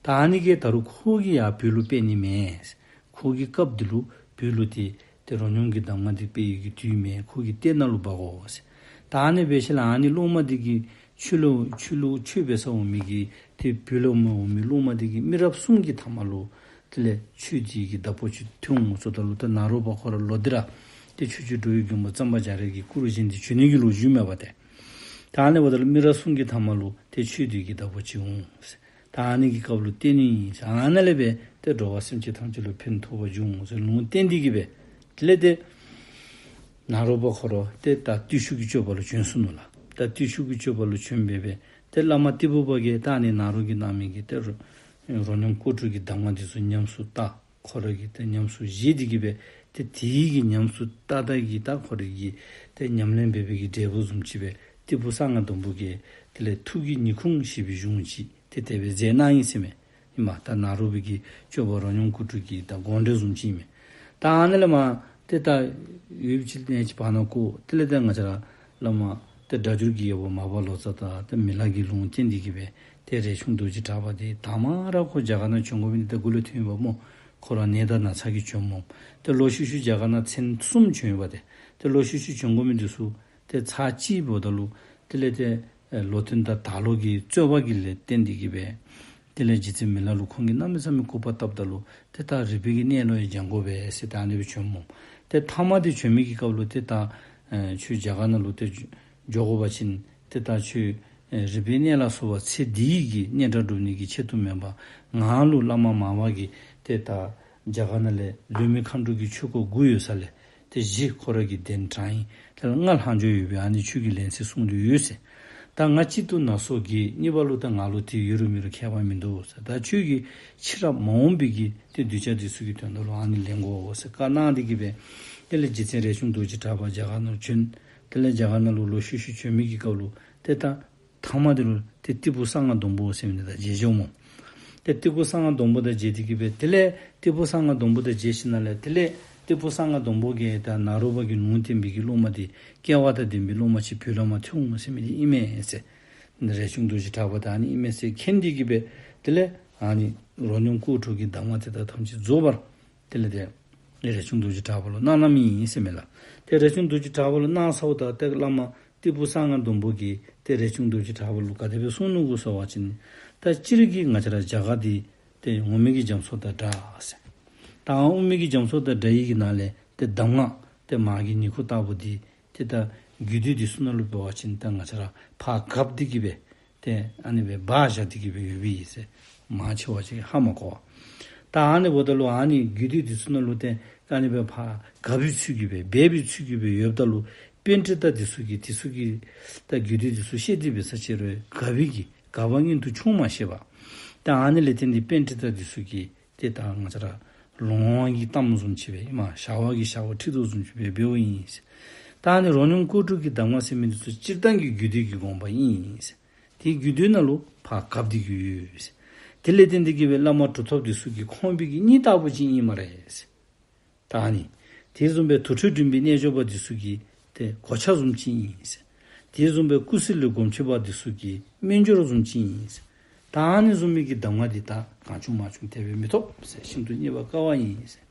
ད་ཨ་ནི་གིས་ད་རུང་ཁོ་གིས་ཡར་བོད་ལུ་ཕེབས་ནི་མེད་ཟེར། ཁོ་གི་སྐབས་འདི་ལུ་བོད་ལུ་ཏེ་ཏེ་རོ་སྙོམས་ཀྱི་གདམས་ངག་འདི་སྤེལ་ནི་གི་དུས་མེད། ཁོ་གིས་གཏེར་ནང་ལུ་སྦ་དགོ་ཟེར། ད་ཨ་ནི་འབད་ཞིནམ་ལས་ཨ་ནི་སློབ་མ་འདི་གིས་ཆོས་ལུ་ཆོས་ལུ་ཆོས་འབད་སར་འོང་མི་གི་ཏེ་བོད་ལས་མར་འོང་མི་སློབ་མ་འདི་གིས་མི་རབས་གསུམ་གྱི་མཐའ་མ་ལུ་དེ་ལས་ཆོས་འདི་གི་བདག་པོ་ཅིག་ཐོན་འོང་ཟེརཝ་ད་ལུ་ད་ནཱ་རོ་པ་ཁོ་ར་ལོག་སྟེ་ར་ཏེ་ཆོས་རྗེ་འགྲོ་བའི་མགོན་པོ་གཙང་པ་རྒྱ་རས་ཀྱི་སྐུ་རུ་བཞེངས་ཏེ་བྱོན་ནི་གི་ལོ་རྒྱུས་མས་པ་ཏེ། ད་ཨ་ནི་འབདཝ་ད་ལུ་མི་རབས་གསུམ་གྱི་མཐའ་མ་ལུ་ཏེ་ཆོས་འདི་གི་བདག་པོ་ཅིག་འོང་ཟེར། ད་ཨ་ནི་གི་སྐབས་ལུ་བསྟེན་ནི་ཨིན་ཟེར། ཨ་ནཱ་ལས་སྦེ་ཏེ་འགྲོ་བ་སེམས་ཅན་ཐམས་ཅད་ལུ་ཕན་ཐོགས་པ་འབྱུང་འོང་ཟེར་ལུང་བསྟན་ཏེ་གིས་སྦེ་དེ་ལས་ཏེ་ནཱ་རོ་པ་ཁོ་ར་ཏེ་ད་བརྟུལ་ཞུགས་ཀྱི་སྤྱོད་པ་ལུ་བྱོན་སོ་ནུག་ལགས། ད་བརྟུལ་ཞུགས་ཀྱི་སྤྱོད་པ་ལུ་བྱོན་སྦེ་སྦེ་ཏེ་བླ་མ་ཏི་ཕུ་པ་གིས་ད་ཨ་ནི་ནཱ་རོ་གིས་གནང་མི་གི་ཏེ་རོ་རོ་སྙོམས་སྐོར་དྲུག་གི་གདམས་ངག་འདི་ཚུ་ཉམས་སུ་བསྟར། ཁོ་ར་གིས་ཏེ་ཉམས་སུ་བཞེས་ཏེ་གིས་སྦེ་ཏེ་དེ་གི་ཉམས་སུ་བསྟར་བསྟར་གྱི་ད་ཁོ་ར་གིས་ཏེ་ཉམས་ལེན་འབད་བའི་གི་འབྲས་བུ་བཟུམ་ཅིག་སྦེ་ཏི་ཕུ་གསང་སྔགས་སྡོང་པོ་གིས་དེ་ལས་ཐུགས་ཀྱི་ཉིང་ཁུ་ཞེས་པའི་གཞུང་ཅིག་ཏེ་དེ་སྦེ་མཛད་གནང་ཡི་ཟེར་མས། ཨིན་མས། ད་ནཱ་རོ་པའི་གི་སྤྱོད་པ་རོ་སྙོམས་སྐོར་དྲུག་གི་ད་དགོངས་འགྲེལ་བཟུམ་ཅིག་ཨིན་མས། ད་ཨ་ནི་ལས་མར་ཏེ་ད་ཡུདཔ་ཅིག་ལན་ཅིག་བར་ན་ཁོ་དེ་ལས་ད་ང་བཅས་ར་བླ་མ་ཏེ་སྒྲ་སྒྱུར་གྱི་རྒྱལ་པོ་མར་པ་ལོ་ཙཱ་དང་ཏེ་མི་ལ་གིས་ལུང་བསྟན་ཏེ་གིས་སྦེ་ཏེ་རས་ཆུང་རྡོ་རྗེ་གྲགས་པ་འདི་དང་པ་ར་ཁོ་རྒྱ་གར་ནང་བྱོན་དགོ་མི་འདི་ད་གུ་ལས་ཐོན་ཡོདཔ་སྨོ། ཁོ་ར་ནད་དང་ན་ཚ་གིས་བྱོནམ་སྨོ། ཏེ་ལོག་ཤུལ་ཤུལ་རྒྱ་གར་ནང་ཚར་གསུམ་བྱོན་ཡོདཔ་ཏེ། ཏེ་ལོག་ཤུལ་ཤུལ་བྱོན་དགོ་མི་འདི་ཚུ་ཏེ་ཚར་གཅིག་འབདཝ་ད་ལུ་དེ་ལས་ཏེ་ལོ་ཐོན་དང་དར་ལོ་གི་རྩོད་པ་གི་ལས་བརྟེན་ཏེ་གིས་སྦེ་ དེ་ལས་རྗེ་བཙུན་མི་ལ་ལུ་ཁོང་གིས་གནམ་མེད་ས་མེད་སྐུར་པ་བཏབ་ད་ལུ་ཏེ་ད་རིག་པའི་གི་གནས་ལུ་ཡང་སྦྱང་དགོ་པས་ཟེར་ད་ཨ་ནི་སྦེ་བྱོནམ་མས། ཏེ་མཐའ་མ་དེ་བྱོན་མི་གི་སྐབས་ལུ་ཏེ་ད་ཨེ་ཁྱོད་རྒྱ་གར་ནང་ལུ་ཏེ་འགྱོ་དགོ་པ་ཅིན་ཏེ་ད་ཁྱོད་ཨེ་རིག་པའི་གནས་ལ་སོགས་པ་ཚེ་འདིའི་གི་གནས་དགྲ་བསྒྲུབ་ནི་གི་ཆེད་དུ་མེན་པར་ང་ལུ་བླ་མ་མར་པ་གིས་ཏེ་ད་རྒྱ་གར་ནང་ལས་ལུས་མེད་མཁའ་འགྲོ་གི་ཆོས་སྐོར་དགུ་ཡོད་ས་ལས་ཏེ་བཞི་ཁོ་ར་གིས་གདན་དྲངས་ཡི། དེ་ལས་ལྔ་ལྷག་འགྱོ་ཡོད་པས། ཨ་ནི་ཁྱོད་ཀྱིས་ལེན་ཟེར་གསུངས་ཏེ་ཡོད་ཟེར། ད་ང་གཅིག་ཏུ་ན་སོ་རྒས། གཉིས་པ་ལུ་ད་ང་ལུ་ཏེ་ཡོད་རུང་མེད་རུང་ཁྱད་པར་མིན་འདུག་ཟེར། ད་ཁྱོད་ཀྱིས་ཕྱི་རབས་མ་འོངས་པའི་གི་ཏེ་གདུལ་བྱ་འདི་ཚུ་གི་དོན་དག་ལུ་ཨ་ནི་ལེན་དགོ་ཟེར་བཀའ་གནང་སྟེ་གི་སྦེ། དེ་ལས་རྗེ་བཙུན་རས་ཆུང་རྡོ་རྗེ་གྲགས་པ་རྒྱ་གར་ནང་ལུ་བྱོན། དེ་ལས་རྒྱ་གར་ནང་ལུ་ལོག་ཤུལ་ཤུལ་བྱོན་མི་གི་སྐབས་ལུ་ཏེ་ད་མཐའ་མ་དེ་ལུ་ཏེ་ཏི་ཕུ་གསང་སྔགས་སྡོང་པོ་ཟེར་མི་འདི་དང་མཇལ་བྱུངམ་མས། ཏེ་ཏི་ཕུ་གསང་སྔགས་སྡོང་པོ་དང་མཇལ་ཏེ་གི་སྦེ་དེ་ལས་ཏི་ཕུ་གསང་སྔགས་སྡོང་པོ་དང་མཇལ་ཞིནམ་ལས་དེ་ལས་ཏི་ཕུ་གསང་སྔགས་སྡོང་པོ་གིས་ད་ནཱ་རོ་པ་གིས་ལུང་བསྟན་པའི་གི་སློབ་མ་འདི་སྐལ་བ་དང་ལྡན་པའི་སློབ་མ་ཅིག་བོད་ལས་མར་ཐོན་འོང་ཟེར་མི་འདི་ཨིན་མས་ཟེར། རས་ཆུང་རྡོ་རྗེ་གྲགས་པ་དང་ཨ་ནི་ཨིན་མས་ཟེར་མཁྱེན་ཏེ་གི་སྦེ་དེ་ལས་ཨ་ནི་རོ་སྙོམས་སྐོར་དྲུག་གི་གདམས་ངག་དེ་དག་ཐམས་ཅད་རྫོགས་པར་དེ་ལས་ཏེ་རས་ཆུང་རྡོ་རྗེ་གྲགས་པ་ལུ་གནང་གནངམ་ཨིན་ཟེར་མས་ལགས། ཏེ་རས་ཆུང་རྡོ་རྗེ་གྲགས་པ་ལུ་གནང་ཚརཝ་ད་ཏེ་བླ་མ་ཏི་ཕུ་གསང་སྔགས་སྡོང་པོ་གིས་ཏེ་རས་ཆུང་རྡོ་རྗེ་གྲགས་པ་ལུ་ག་དེ་སྦེ་གསུངས་ནུག་གོ་ཟེར་བ་ཅིན། ད་སྤྱིར་གྱིས་ང་བཅས་ར་རྒྱ་གར་འདི་ཏེ་འོག་མིན་གྱི་རྒྱ་མཚོ་དང་འདྲ་ཟེར། ད་འོག་མིན་གྱི་རྒྱ་མཚོ་དང་འདྲ་བའི་གི་ནང་ལས་ཏེ་གདམས་ངག་ཏེ་མར་གྱི་ཉིང་ཁུ་ལྟ་བུ་འདི་ཏེ་ད་རྒྱུད་སྡེ་འདི་ཚུ་ནང་ལུ་འབད་བ་ཅིན་ད་ང་བཅས་ར་ཕར་གབ་སྟེ་གི་སྦེ་ཏེ་ཨ་ནི་སྦེ་སྦ་བཞག་སྟེ་གི་སྦེ་ཡོད་པའི་ཨིན་ཟེར། མང་ཆེ་བ་ཅིག་ཧ་མ་གོ་བས། ད་ཨ་ནི་འབདཝ་ད་ལུ་ཨ་ནི་རྒྱུད་སྡེ་འདི་ཚུ་ནང་ལུ་ཏེ་ཨ་ནི་སྦེ་ཕར་གབ་པའི་ཚུལ་གྱིས་སྦེ་སྦས་པའི་ཚུལ་གྱིས་སྦེ་ཡོདཔ་ད་ལུ་པཎྜི་ཏ་འདི་ཚུ་གིས་འདི་ཚུ་གི་ད་རྒྱུད་སྡེ་འདི་ཚུ་བཤད་དེ་འབད་ས་ཅིག་རུང་གབ་པའི་གི་གབ་པ་སྔོན་དུ་ཕྱུང་མ་ཤེས་པར། ད་ཨ་ནི་ལས་བརྟེན་ཏེ་པཎྜི་ཏ་འདི་ཚུ་གིས་ཏེ་ད་ང་བཅས་ར་ལོང་བ་གི་གཏམ་བཟུམ་ཅིག་སྦེ་ཨིན་མས། བྱ་བ་གིས་བྱ་བ་ཁྲིད་དོ་བཟུམ་ཅིག་སྦེ་འབདཝ་ཨིན་ཟེར། ད་ཨ་ནི་རོ་སྙོམས་སྐོར་དྲུག་གི་གདམས་ངག་ཟེར་མི་འདི་ཚུ་སྤྱིར་བཏང་གི་རྒྱུད་སྡེ་གི་དགོངས་པ་ཨིན་ཟེར། དེ་རྒྱུད་སྡེ་ནང་ལུ་ཕར་གབ་སྟེ་གི་ཡོད་ཟེར། དེ་ལས་བརྟེན་ཏེ་གི་སྦེ་བླ་མ་གྲུབ་ཐོབ་འདི་ཚུ་གིས་ཁོང་པའི་གི་སྙིང་ལྟ་བུ་ཅིག་ཨིན་སྨ་རེ་ཟེར། ད་ཨ་ནི་དེ་བཟུམ་སྦེ་དུར་ཁྲོད་འགྲིམ་པའི་རྣལ་འབྱོར་པ་འདི་ཚུ་གི་ཏེ་གོ་ཆ་བཟུམ་ཅིག་ཨིན་ཟེར། དེ་བཟུམ་སྦེ་ཀུ་སུ་ལུ་སྒོམ་ཆེན་པ་འདི་ཚུ་གི་སྨན་སྦྱོར་བཟུམ་ཅིག་ཨིན་ཟེར། ད་ཨ་ནི་བཟུམ་མའི་གི་གདམས་ངག་འདི་ད་གང་བྱུང་མང་བྱུང་དེ་སྦེ་མི་ཐོབ་ཟེར། ཤིན་ཏུ་རྙེད་པར་དཀའ་བ་ཨིན་ཟེར།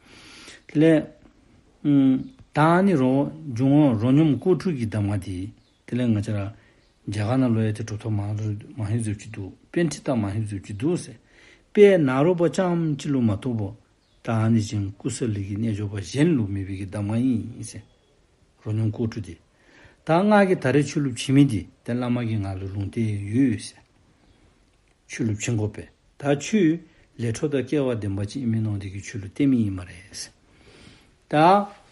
དེ་ལས་ཨམ་ད་ཨ་ནི་རོ་འབྱུང་བ་རོ་སྙོམས་སྐོར་དྲུག་གི་གདམས་ངག་འདི་དེ་ལས་ང་བཅས་ར་རྒྱ་གར་ནང་ལུ་ཡང་ཏེ་གྲུབ་ཐོབ་མང་རུ་མང་ཧེང་བཟུམ་ཅིག་འདུག། པཎྜི་ཏ་མང་ཧེང་བཟུམ་ཅིག་འདུག་ཟེར། དཔལ་ནཱ་རོ་པ་རྐྱངམ་གཅིག་ལུ་མ་གཏོགས་པ་ད་ཨ་ནི་བཞིན་ཀུ་སུ་ལུ་གི་རྣལ་འབྱོར་པ་གཞན་ལུ་མེད་པའི་གི་གདམས་ངག་ཨིན་ཟེར། རོ་སྙོམས་སྐོར་དྲུག་འདི། ད་ང་གིས་ད་རེས་ཁྱོད་ལུ་བྱིན་མི་འདི་ཏེ་བླ་མ་གིས་ང་ལུ་ལུང་བསྟན་ཡོད་ཟེར། ཁྱོད་ལུ་བྱིན་དགོ་པས། ད་ཁྱོད་ལས་འཕྲོ་དང་སྐལ་བ་ལྡན་པ་ཅིག་ཨིནམ་མནོ་སྟེ་གི་ཁྱོད་ལུ་བསྟན་མི་ཨིན་སྨ་རེ་ཟེར། ད་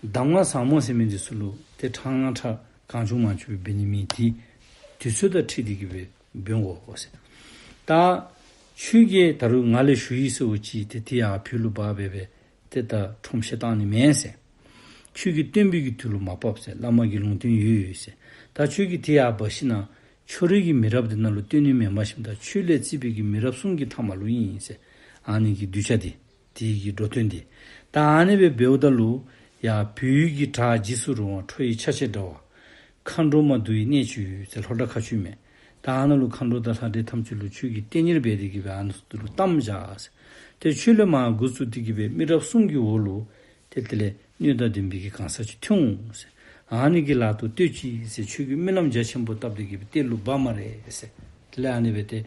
གདམས་ངག་ཟབ་མོ་ཟེར་མི་འདི་ཚུ་ལུ་ཏེ་ཕྲང་ང་ཕྲ་གང་བྱུང་མང་བྱུང་འབད་ནི་མེད། ཏེ་དུས་ཚོད་དང་འཁྲིལ་ཏེ་གི་སྦེ་འབད་དགོ་ཟེར། ད་ཁྱོད་ཀྱིས་ད་རུང་ང་ལས་ཞུ་ཡི་ཟེར་བ་ཅིན་ཏེ་དེ་ཡར་བོད་ལུ་འབག་སྦེ་སྦེ་ཏེ་ད་ཁྲོམ་བཤད་བཏང་ནི་མེན་ཟེར། ཁྱོད་ཀྱིས་སྟོན་པའི་གི་དུས་ལུ་མ་བབས་ཟེར། བླ་མ་གི་ལུང་བསྟན་ཡོད་ཡོད་ཟེར། ད་ཁྱོད་ཀྱིས་དེ་ཡར་འབག་ཞིན་ན་ཁྱོད་རའི་གི་མི་རབས་འདི་ནང་ལུ་སྟོན་ནི་མེན་པར་ཞིནམ་ད་ཁྱོད་ལས་བརྩིས་པའི་གི་མི་རབས་གསུམ་གྱི་མཐའ་མ་ལུ་ཨིན་ཟེར། ཨ་ནི་གི་གདུལ་བྱ་འདི་དེ་གི་འགྲོ་དོན་འདི། ད་ཨ་ནི་སྦེ་འབདཝ་ད་ལུ་ཡར་བོད་ཡུལ་གྱི་བྲག་འཇིགས་སུ་རུང་བ་ཁྲོ་བོའི་ཆ་བྱད་འདྲ་བ། མཁའ་འགྲོ་མ་འདུ་བའི་གནས་ཅིག་ཡོད་ཟེར། ལྷོ་བྲག་མཁར་ཆུ་མས། ད་ཨ་ནཱ་ལུ་མཁའ་འགྲོ་དང་ལྷ་འདྲེ་ཐམས་ཅད་ལུ་ཁྱོད་ཀྱིས་གཏེར་གཉེར་འབད་དེ་གི་སྦེ་ཨ་ནཱ་ཚུ་ལུ་གཏམས་བཞག་ཟེར། ཏེ་ཁྱོད་ལས་མར་འགོ་བཙུགས་ཏེ་གི་སྦེ་མི་རབས་གསུམ་གྱི་འོག་ལུ་ཏེ་དེ་ལས་སྣོད་དང་ལྡན་པའི་གི་གང་ཟག་ཅིག་ཐོན་འོང་ཟེར། ཨ་ནི་གི་ལག་ཏུ་གཏོད་ཅིག་ཟེར། ཁྱོད་ཀྱིས་སྨོན་ལམ་རྒྱ་ཆེན་པོ་བཏབ་སྟེ་གི་སྦེ་གཏེར་ལུ་སྦ་སྨ་རེ་ཟེར། དེ་ལས་ཨ་ནི་སྦེ་ཏེ་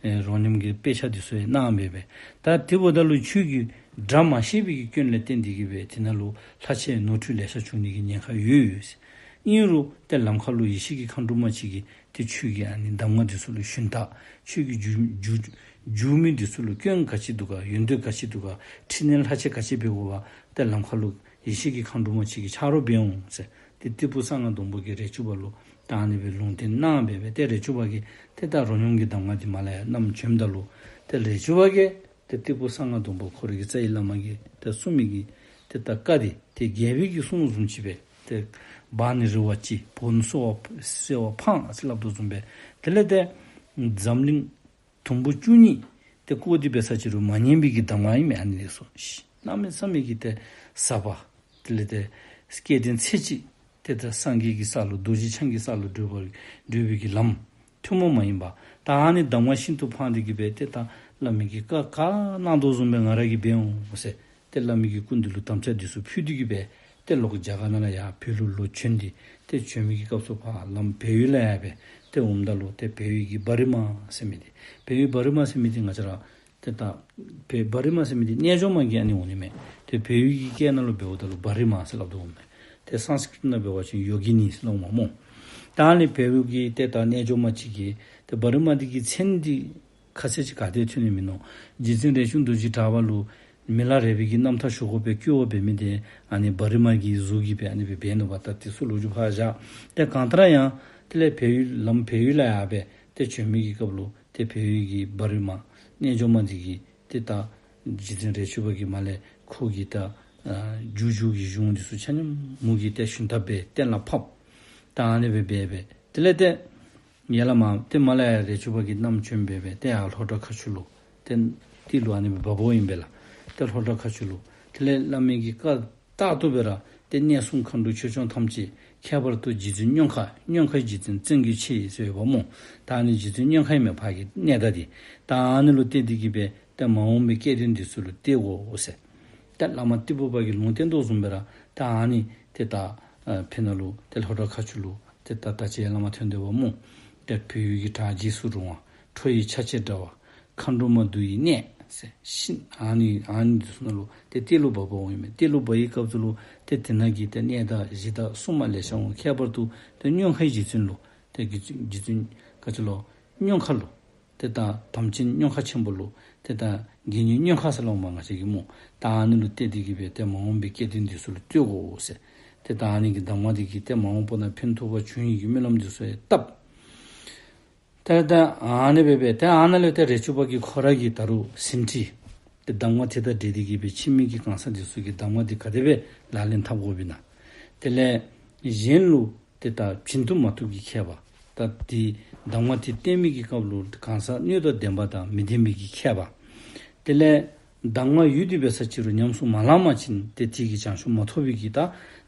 ཨེ་རོ་སྙོམས་ཀྱི་དཔེ་ཆ་འདི་ཚུ་ཡང་གནང་སྦེ་སྦེ། ད་དེ་འབདཝ་ད་ལུ་ཁྱོད་ཀྱིས་སྒྲ་མ་ཤེས་པའི་གི་སྐྱོན་ལས་བརྟེན་ཏེ་གི་སྦེ་དེ་ནང་ལུ་ལྷག་ཆད་ནོར་འཁྲུལ་ལེ་ཤ་བྱུང་ནི་གི་ཉེན་ཁ་ཡོད་ཡོད་ཟེར། ཨིན་རུང་ཏེ་ལམ་ཁ་ལུ་ཡེ་ཤེས་ཀྱི་མཁའ་འགྲོ་མ་ཅིག་གིས་ཏེ་ཁྱོད་ཀྱི་ཨ་ནི་གདམས་ངག་འདི་ཚུ་ལུ་ཞུན་དག། ཁྱོད་ཀྱི་བརྒྱུད་བརྒྱུད་བརྒྱུད་མི་འདི་ཚུ་ལུ་སྐྱོན་ག་ཅི་འདུག་ག། ཡོན་ཏན་ག་ཅི་འདུག་ག། འཕྲི་སྣོན་ལྷག་ཆད་ག་ཅི་འབད་དགོ་ག། ཏེ་ལམ་ཁ་ལུ་ཡེ་ཤེས་ཀྱི་མཁའ་འགྲོ་མ་ཅིག་གིས་ཆ་རོགས་འབད་འོང་ཟེར། ཏེ་ཏི་ཕུ་གསང་སྔགས་སྡོང་པོ་གིས་རས་ཆུང་པ་ལུ་ད་ཨ་ནི་སྦེ་ལུང་བསྟན་གནང་སྦེ་སྦེ། ཏེ་རས་ཆུང་པ་གིས་ཏེ་ད་རོ་སྙོམས་ཀྱི་གདམས་ངག་འདི་མར་ལས་ཡར་བསྣམས་བྱོནམ་ད་ལུ་ཏེ་རས་ཆུང་པ་གིས་ཏེ་ཏི་ཕུ་གསང་སྔགས་སྡོང་པོ་ཁོ་རའི་གི་རྩ་བའི་བླ་མ་གིས་ཏེ་གསུངས་མི་གི་ཏེ་ད་བཀའ་འདི་ཏེ་རྒྱལ་པོའི་གི་གསུང་བཟུམ་ཅིག་སྦེ་ཏེ་འབག་ནི་རི་བ་གཅིག་བོར་ནི་སོ་བ་སེར་བ་འཕང་ཟེར་སླབ་དོ་བཟུམ་སྦེ། དེ་ལས་ཏེ་འཛམ་གླིང་དུམ་བུ་བཅུ་གཉིས་ཏེ་བསྐོར་ཏེ་འབད་ས་ཅིག་རུང་མ་ཉན་པའི་གི་གདམས་ངག་ཨིན་མས། ཨ་ནི་ལས་སོ་གནམ་མེད་ས་མེད་ཀྱི་ཏེ་ཟབ་པ། དེ་ལས་ཏེ་སྐལ་ལྡན་ཚེ་གཅིག་ཏེ་ད་སངས་རྒྱས་ཀྱི་ས་ལུ་རྡོ་རྗེ་འཆང་གི་ས་ལུ་བགྲོད་པར་བགྲོད་པའི་གི་ལམ་ཐུན་མོང་མ་ཡིན་པ། ད་ཨ་ནི་གདམས་ངག་ཤིན་ཏུ་འཕངས་ཏེ་གི་སྦེ་ཏེ་ད་བླ་མའི་གི་བཀའ་ག་གནང་དོ་བཟུམ་སྦེ་ང་ར་གིས་འབད་འོང་ཟེར། ཏེ་བླ་མའི་གི་སྐུ་མདུན་ལུ་དམ་བཅའ་འདི་ཚུ་ཕུལ་ཏེ་གི་སྦེ་ཏེ་ལོག་རྒྱ་གར་ནང་ལས་ཡར་བོད་ལུ་ལོག་བྱོན་ཏེ་ཏེ་བྱོན་མི་གི་སྐབས་སུ་ཕར་ལམ་བལ་ཡུལ་ལུ་ཡར་སྦེ་ཏེ་འོངམ་ད་ལུ་ཏེ་བལ་ཡུལ་གྱི་བ་རི་མ་ཟེར་མི་འདི་བལ་ཡུལ་བ་རི་མ་ཟེར་མི་འདི་ང་བཅས་ར་ ཏེ་ད་བོད་བ་རི་མ་ཟེར་མི་འདི་རྣལ་འབྱོར་མ་གི་ཨ་ནི་འོང་ནི་མས། ཏེ་བོད་ཡུལ་གྱི་སྐད་ནང་ལུ་འབདཝ་ད་ལུ་བ་རི་མ་ཟེར་སླབ་དོ་འོང་མས། ཏེ་སཾསྐྲྀཏ་ནང་འབད་བ་ཅིན་ཡོ་གི་ནི་ཟེར་སླབ་འོང་མས་སྨོ། ད་ཨ་ནི་བོད་ཡུལ་གྱི་ཏེ་ད་རྣལ་འབྱོར་མ་ཅིག་གིས་ཏེ་བ་རི་མ་འདི་གི་མཚན་འདི་ཁ་གསལ་ཅིག་ག་ཏེ་ཐོན་ནི་མིན་ནུག། རྗེ་བཙུན་རས་ཆུང་རྡོ་རྗེ་གྲགས་པ་ལུ་མི་ལ་རས་པའི་གི་རྣམ་ཐར་ཞུ་དགོ་པའི་བསྐུལ་བ་འབད་མི་འདི་ཨ་ནི་བ་རི་མ་གི་གཟུགས་ཀྱིས་སྦེ་ཨ་ནི་སྦེ་འབད་ནུག་པ། ད་དེ་ཚུ་ལོ་རྒྱུས་ཕར་བཞག། ཏེ་གང་ལྟར་ཡང་དེ་ལས་བལ་ཡུལ་ལམ་བལ་ཡུལ་ལས་ཡར་སྦེ་ཏེ་བྱོན་མི་གི་སྐབས་ལུ་ཏེ་བལ་ཡུལ་གྱི་བ་རི་མ་རྣལ་འབྱོར་མ་འདི་གིས་ཏེ་ད་རྗེ་བཙུན་རས་ཆུང་པ་གིས་མར་ལས་ཁོ་གི་ད་ཨ་རྒྱུ་རྒྱུ་གི་གཞུང་འདི་ཚུ་ཆ་མཉམ་མོ་གིས་ཏེ་ཞུན་དག་སྦེ་གཏན་ལ་ཕབ། ད་ཨ་ནི་སྦེ་འབད་སྦེ་དེ་ལས་ཏེ་ཡར་ལས་མར་ཏེ་མར་ལས་ཡར་རས་ཆུང་པ་གིས་བསྣམས་བྱོན་སྦེ་སྦེ་ཏེ་ཡར་ལྷོ་བྲག་མཁར་ཆུ་ལུ་ཏེ་ཏི་ལུ་ཨ་ནི་སྦེ་འབག་འབགཔ་ཨིན་པས་ལགས། ཏེ་ལྷོ་བྲག་མཁར་ཆུ་ལུ་དེ་ལས་བླ་མའི་གི་བཀའ་རྟག་ཏུ་སྦེ་ར་ཏེ་གནས་སྲུང་མཁའ་འགྲོ་ཆོས་སྐྱོང་ཐམས་ཅད་ཁྱད་པར་དུ་རྗེ་བཙུན་སྨྱོན་ཁ་སྨྱོན་ཁའི་རྗེ་བཙུན་བཙན་གྱི་ཆེ་ཟེར་བ་སྨོ། ད་ཨ་ནི་རྗེ་བཙུན་སྨྱོན་ཁ་ཨིན་མས་ཕར་གྱི་གནས་བདག་འདི། ད་ཨ་ནི་ལུ་གཏད་དེ་གིས་སྦེ་ཏེ་མ་འོངས་པའི་སྐལ་ལྡན་འདི་ཚུ་ལུ་གཏད་དགོ་ཟེར། ཏེ་བླ་མ་ཏི་ཕུ་པ་གིས་ལུང་བསྟན་དོ་བཟུམ་སྦེ་ར་ད་ཨ་ནི་ཏེ་ད་ཨ་ཕི་ནང་ལུ་ཏེ་ལྷོ་བྲག་མཁར་ཆུ་ལུ་ཏེ་ད་ད་ཅི་ཡར་ལས་མར་ཐོན་དོ་བ་སྨོ། ཏེ་བོད་ཡུལ་གྱི་བྲག་འཇིགས་སུ་རུང་བ། ཁྲོ་བོའི་ཆ་བྱད་འདྲ་བ། མཁའ་འགྲོ་མ་འདུ་བའི་གནས་ཟེར་ཤིན་ཨ་ནི་ཨ་ནི་འདི་ཚུ་ནང་ལུ་ཏེ་ཏི་ལུ་འབག་འབགཔ་ཨིན་མས། ཏི་ལུ་འབག་པའི་སྐབས་སུ་ལུ་ཏེ་དེ་ནང་གི་ཏེ་གནས་བདག་གཞི་བདག་སྲུང་མ་ལེ་ཤ་འོང་། ཁྱད་པར་དུ་ཏེ་སྨྱོན་ཁའི་རྗེ་བཙུན་ལུ་ཏེ་རྗེ་བཙུན་རྗེ་བཙུན་ག་ཅི་ལོ་སྨྱོན་ཁ་ལུ་ཏེ་ད་དམ་ཅན་སྨྱོན་ཁ་ཆེན་པོ་ལུ་ཏེ་ད་དགེ་བསྙེན་སྨྱོན་ཁ་ཟེར་སླབ་འོང་མས་ང་བཅས་ཀྱིས་སྨོ། ད་ཨ་ནི་ལུ་གཏད་དེ་གིས་སྦེ་ཏེ་མ་འོངས་པའི་སྐལ་ལྡན་འདི་ཚུ་ལུ་གཏད་དགོ་ཟེར། ཏེ་ད་ཨ་ནི་གི་གདམས་ངག་འདི་གིས་ཏེ་མ་འོངས་པ་ན་ཕན་ཐོགས་པ་འབྱུང་ནི་གི་སྨོན་ལམ་འདི་ཚུ་ཡང་བཏབ། ཏེ་ད་ཨ་ནི་སྦེ་སྦེ་ཏེ་ཨ་ནཱ་ལས་ཏེ་རས་ཆུང་པ་གིས་ཁོ་ར་གིས་ད་རུང་ཟིན་བྲིས་ཏེ་གདམས་ངག་དེ་དང་འབྲེལ་ཏེ་གིས་སྦེ་ཕྱི་མའི་གི་གང་ཟག་འདི་ཚུ་གིས་གདམས་ངག་འདི་ག་དེ་སྦེ་ལག་ལེན་འཐབ་དགོཔ་ཨིན་ན། དེ་ལས་གཞན་ལུ་ཏེ་ད་བྱིན་མཐུ་མ་མཐུ་གི་ཁྱད་པར། ད་དེ་གདམས་ངག་དེ་བསྟན་མི་གི་སྐབས་ལུ་གང་ཟག་སྣོད་དང་ལྡན་པ་དང་མི་ལྡན་པའི་གི་ཁྱད་པར། དེ་ལས་གདམས་ངག་ཡོད་དེ་འབད་ས་ཅིག་རུང་ཉམས་སུ་མ་བླངས་པ་ཅིན་ཏེ་དེ་གི་བྱང་ཆུབ་མ་ཐོབ་པའི་གི་ད་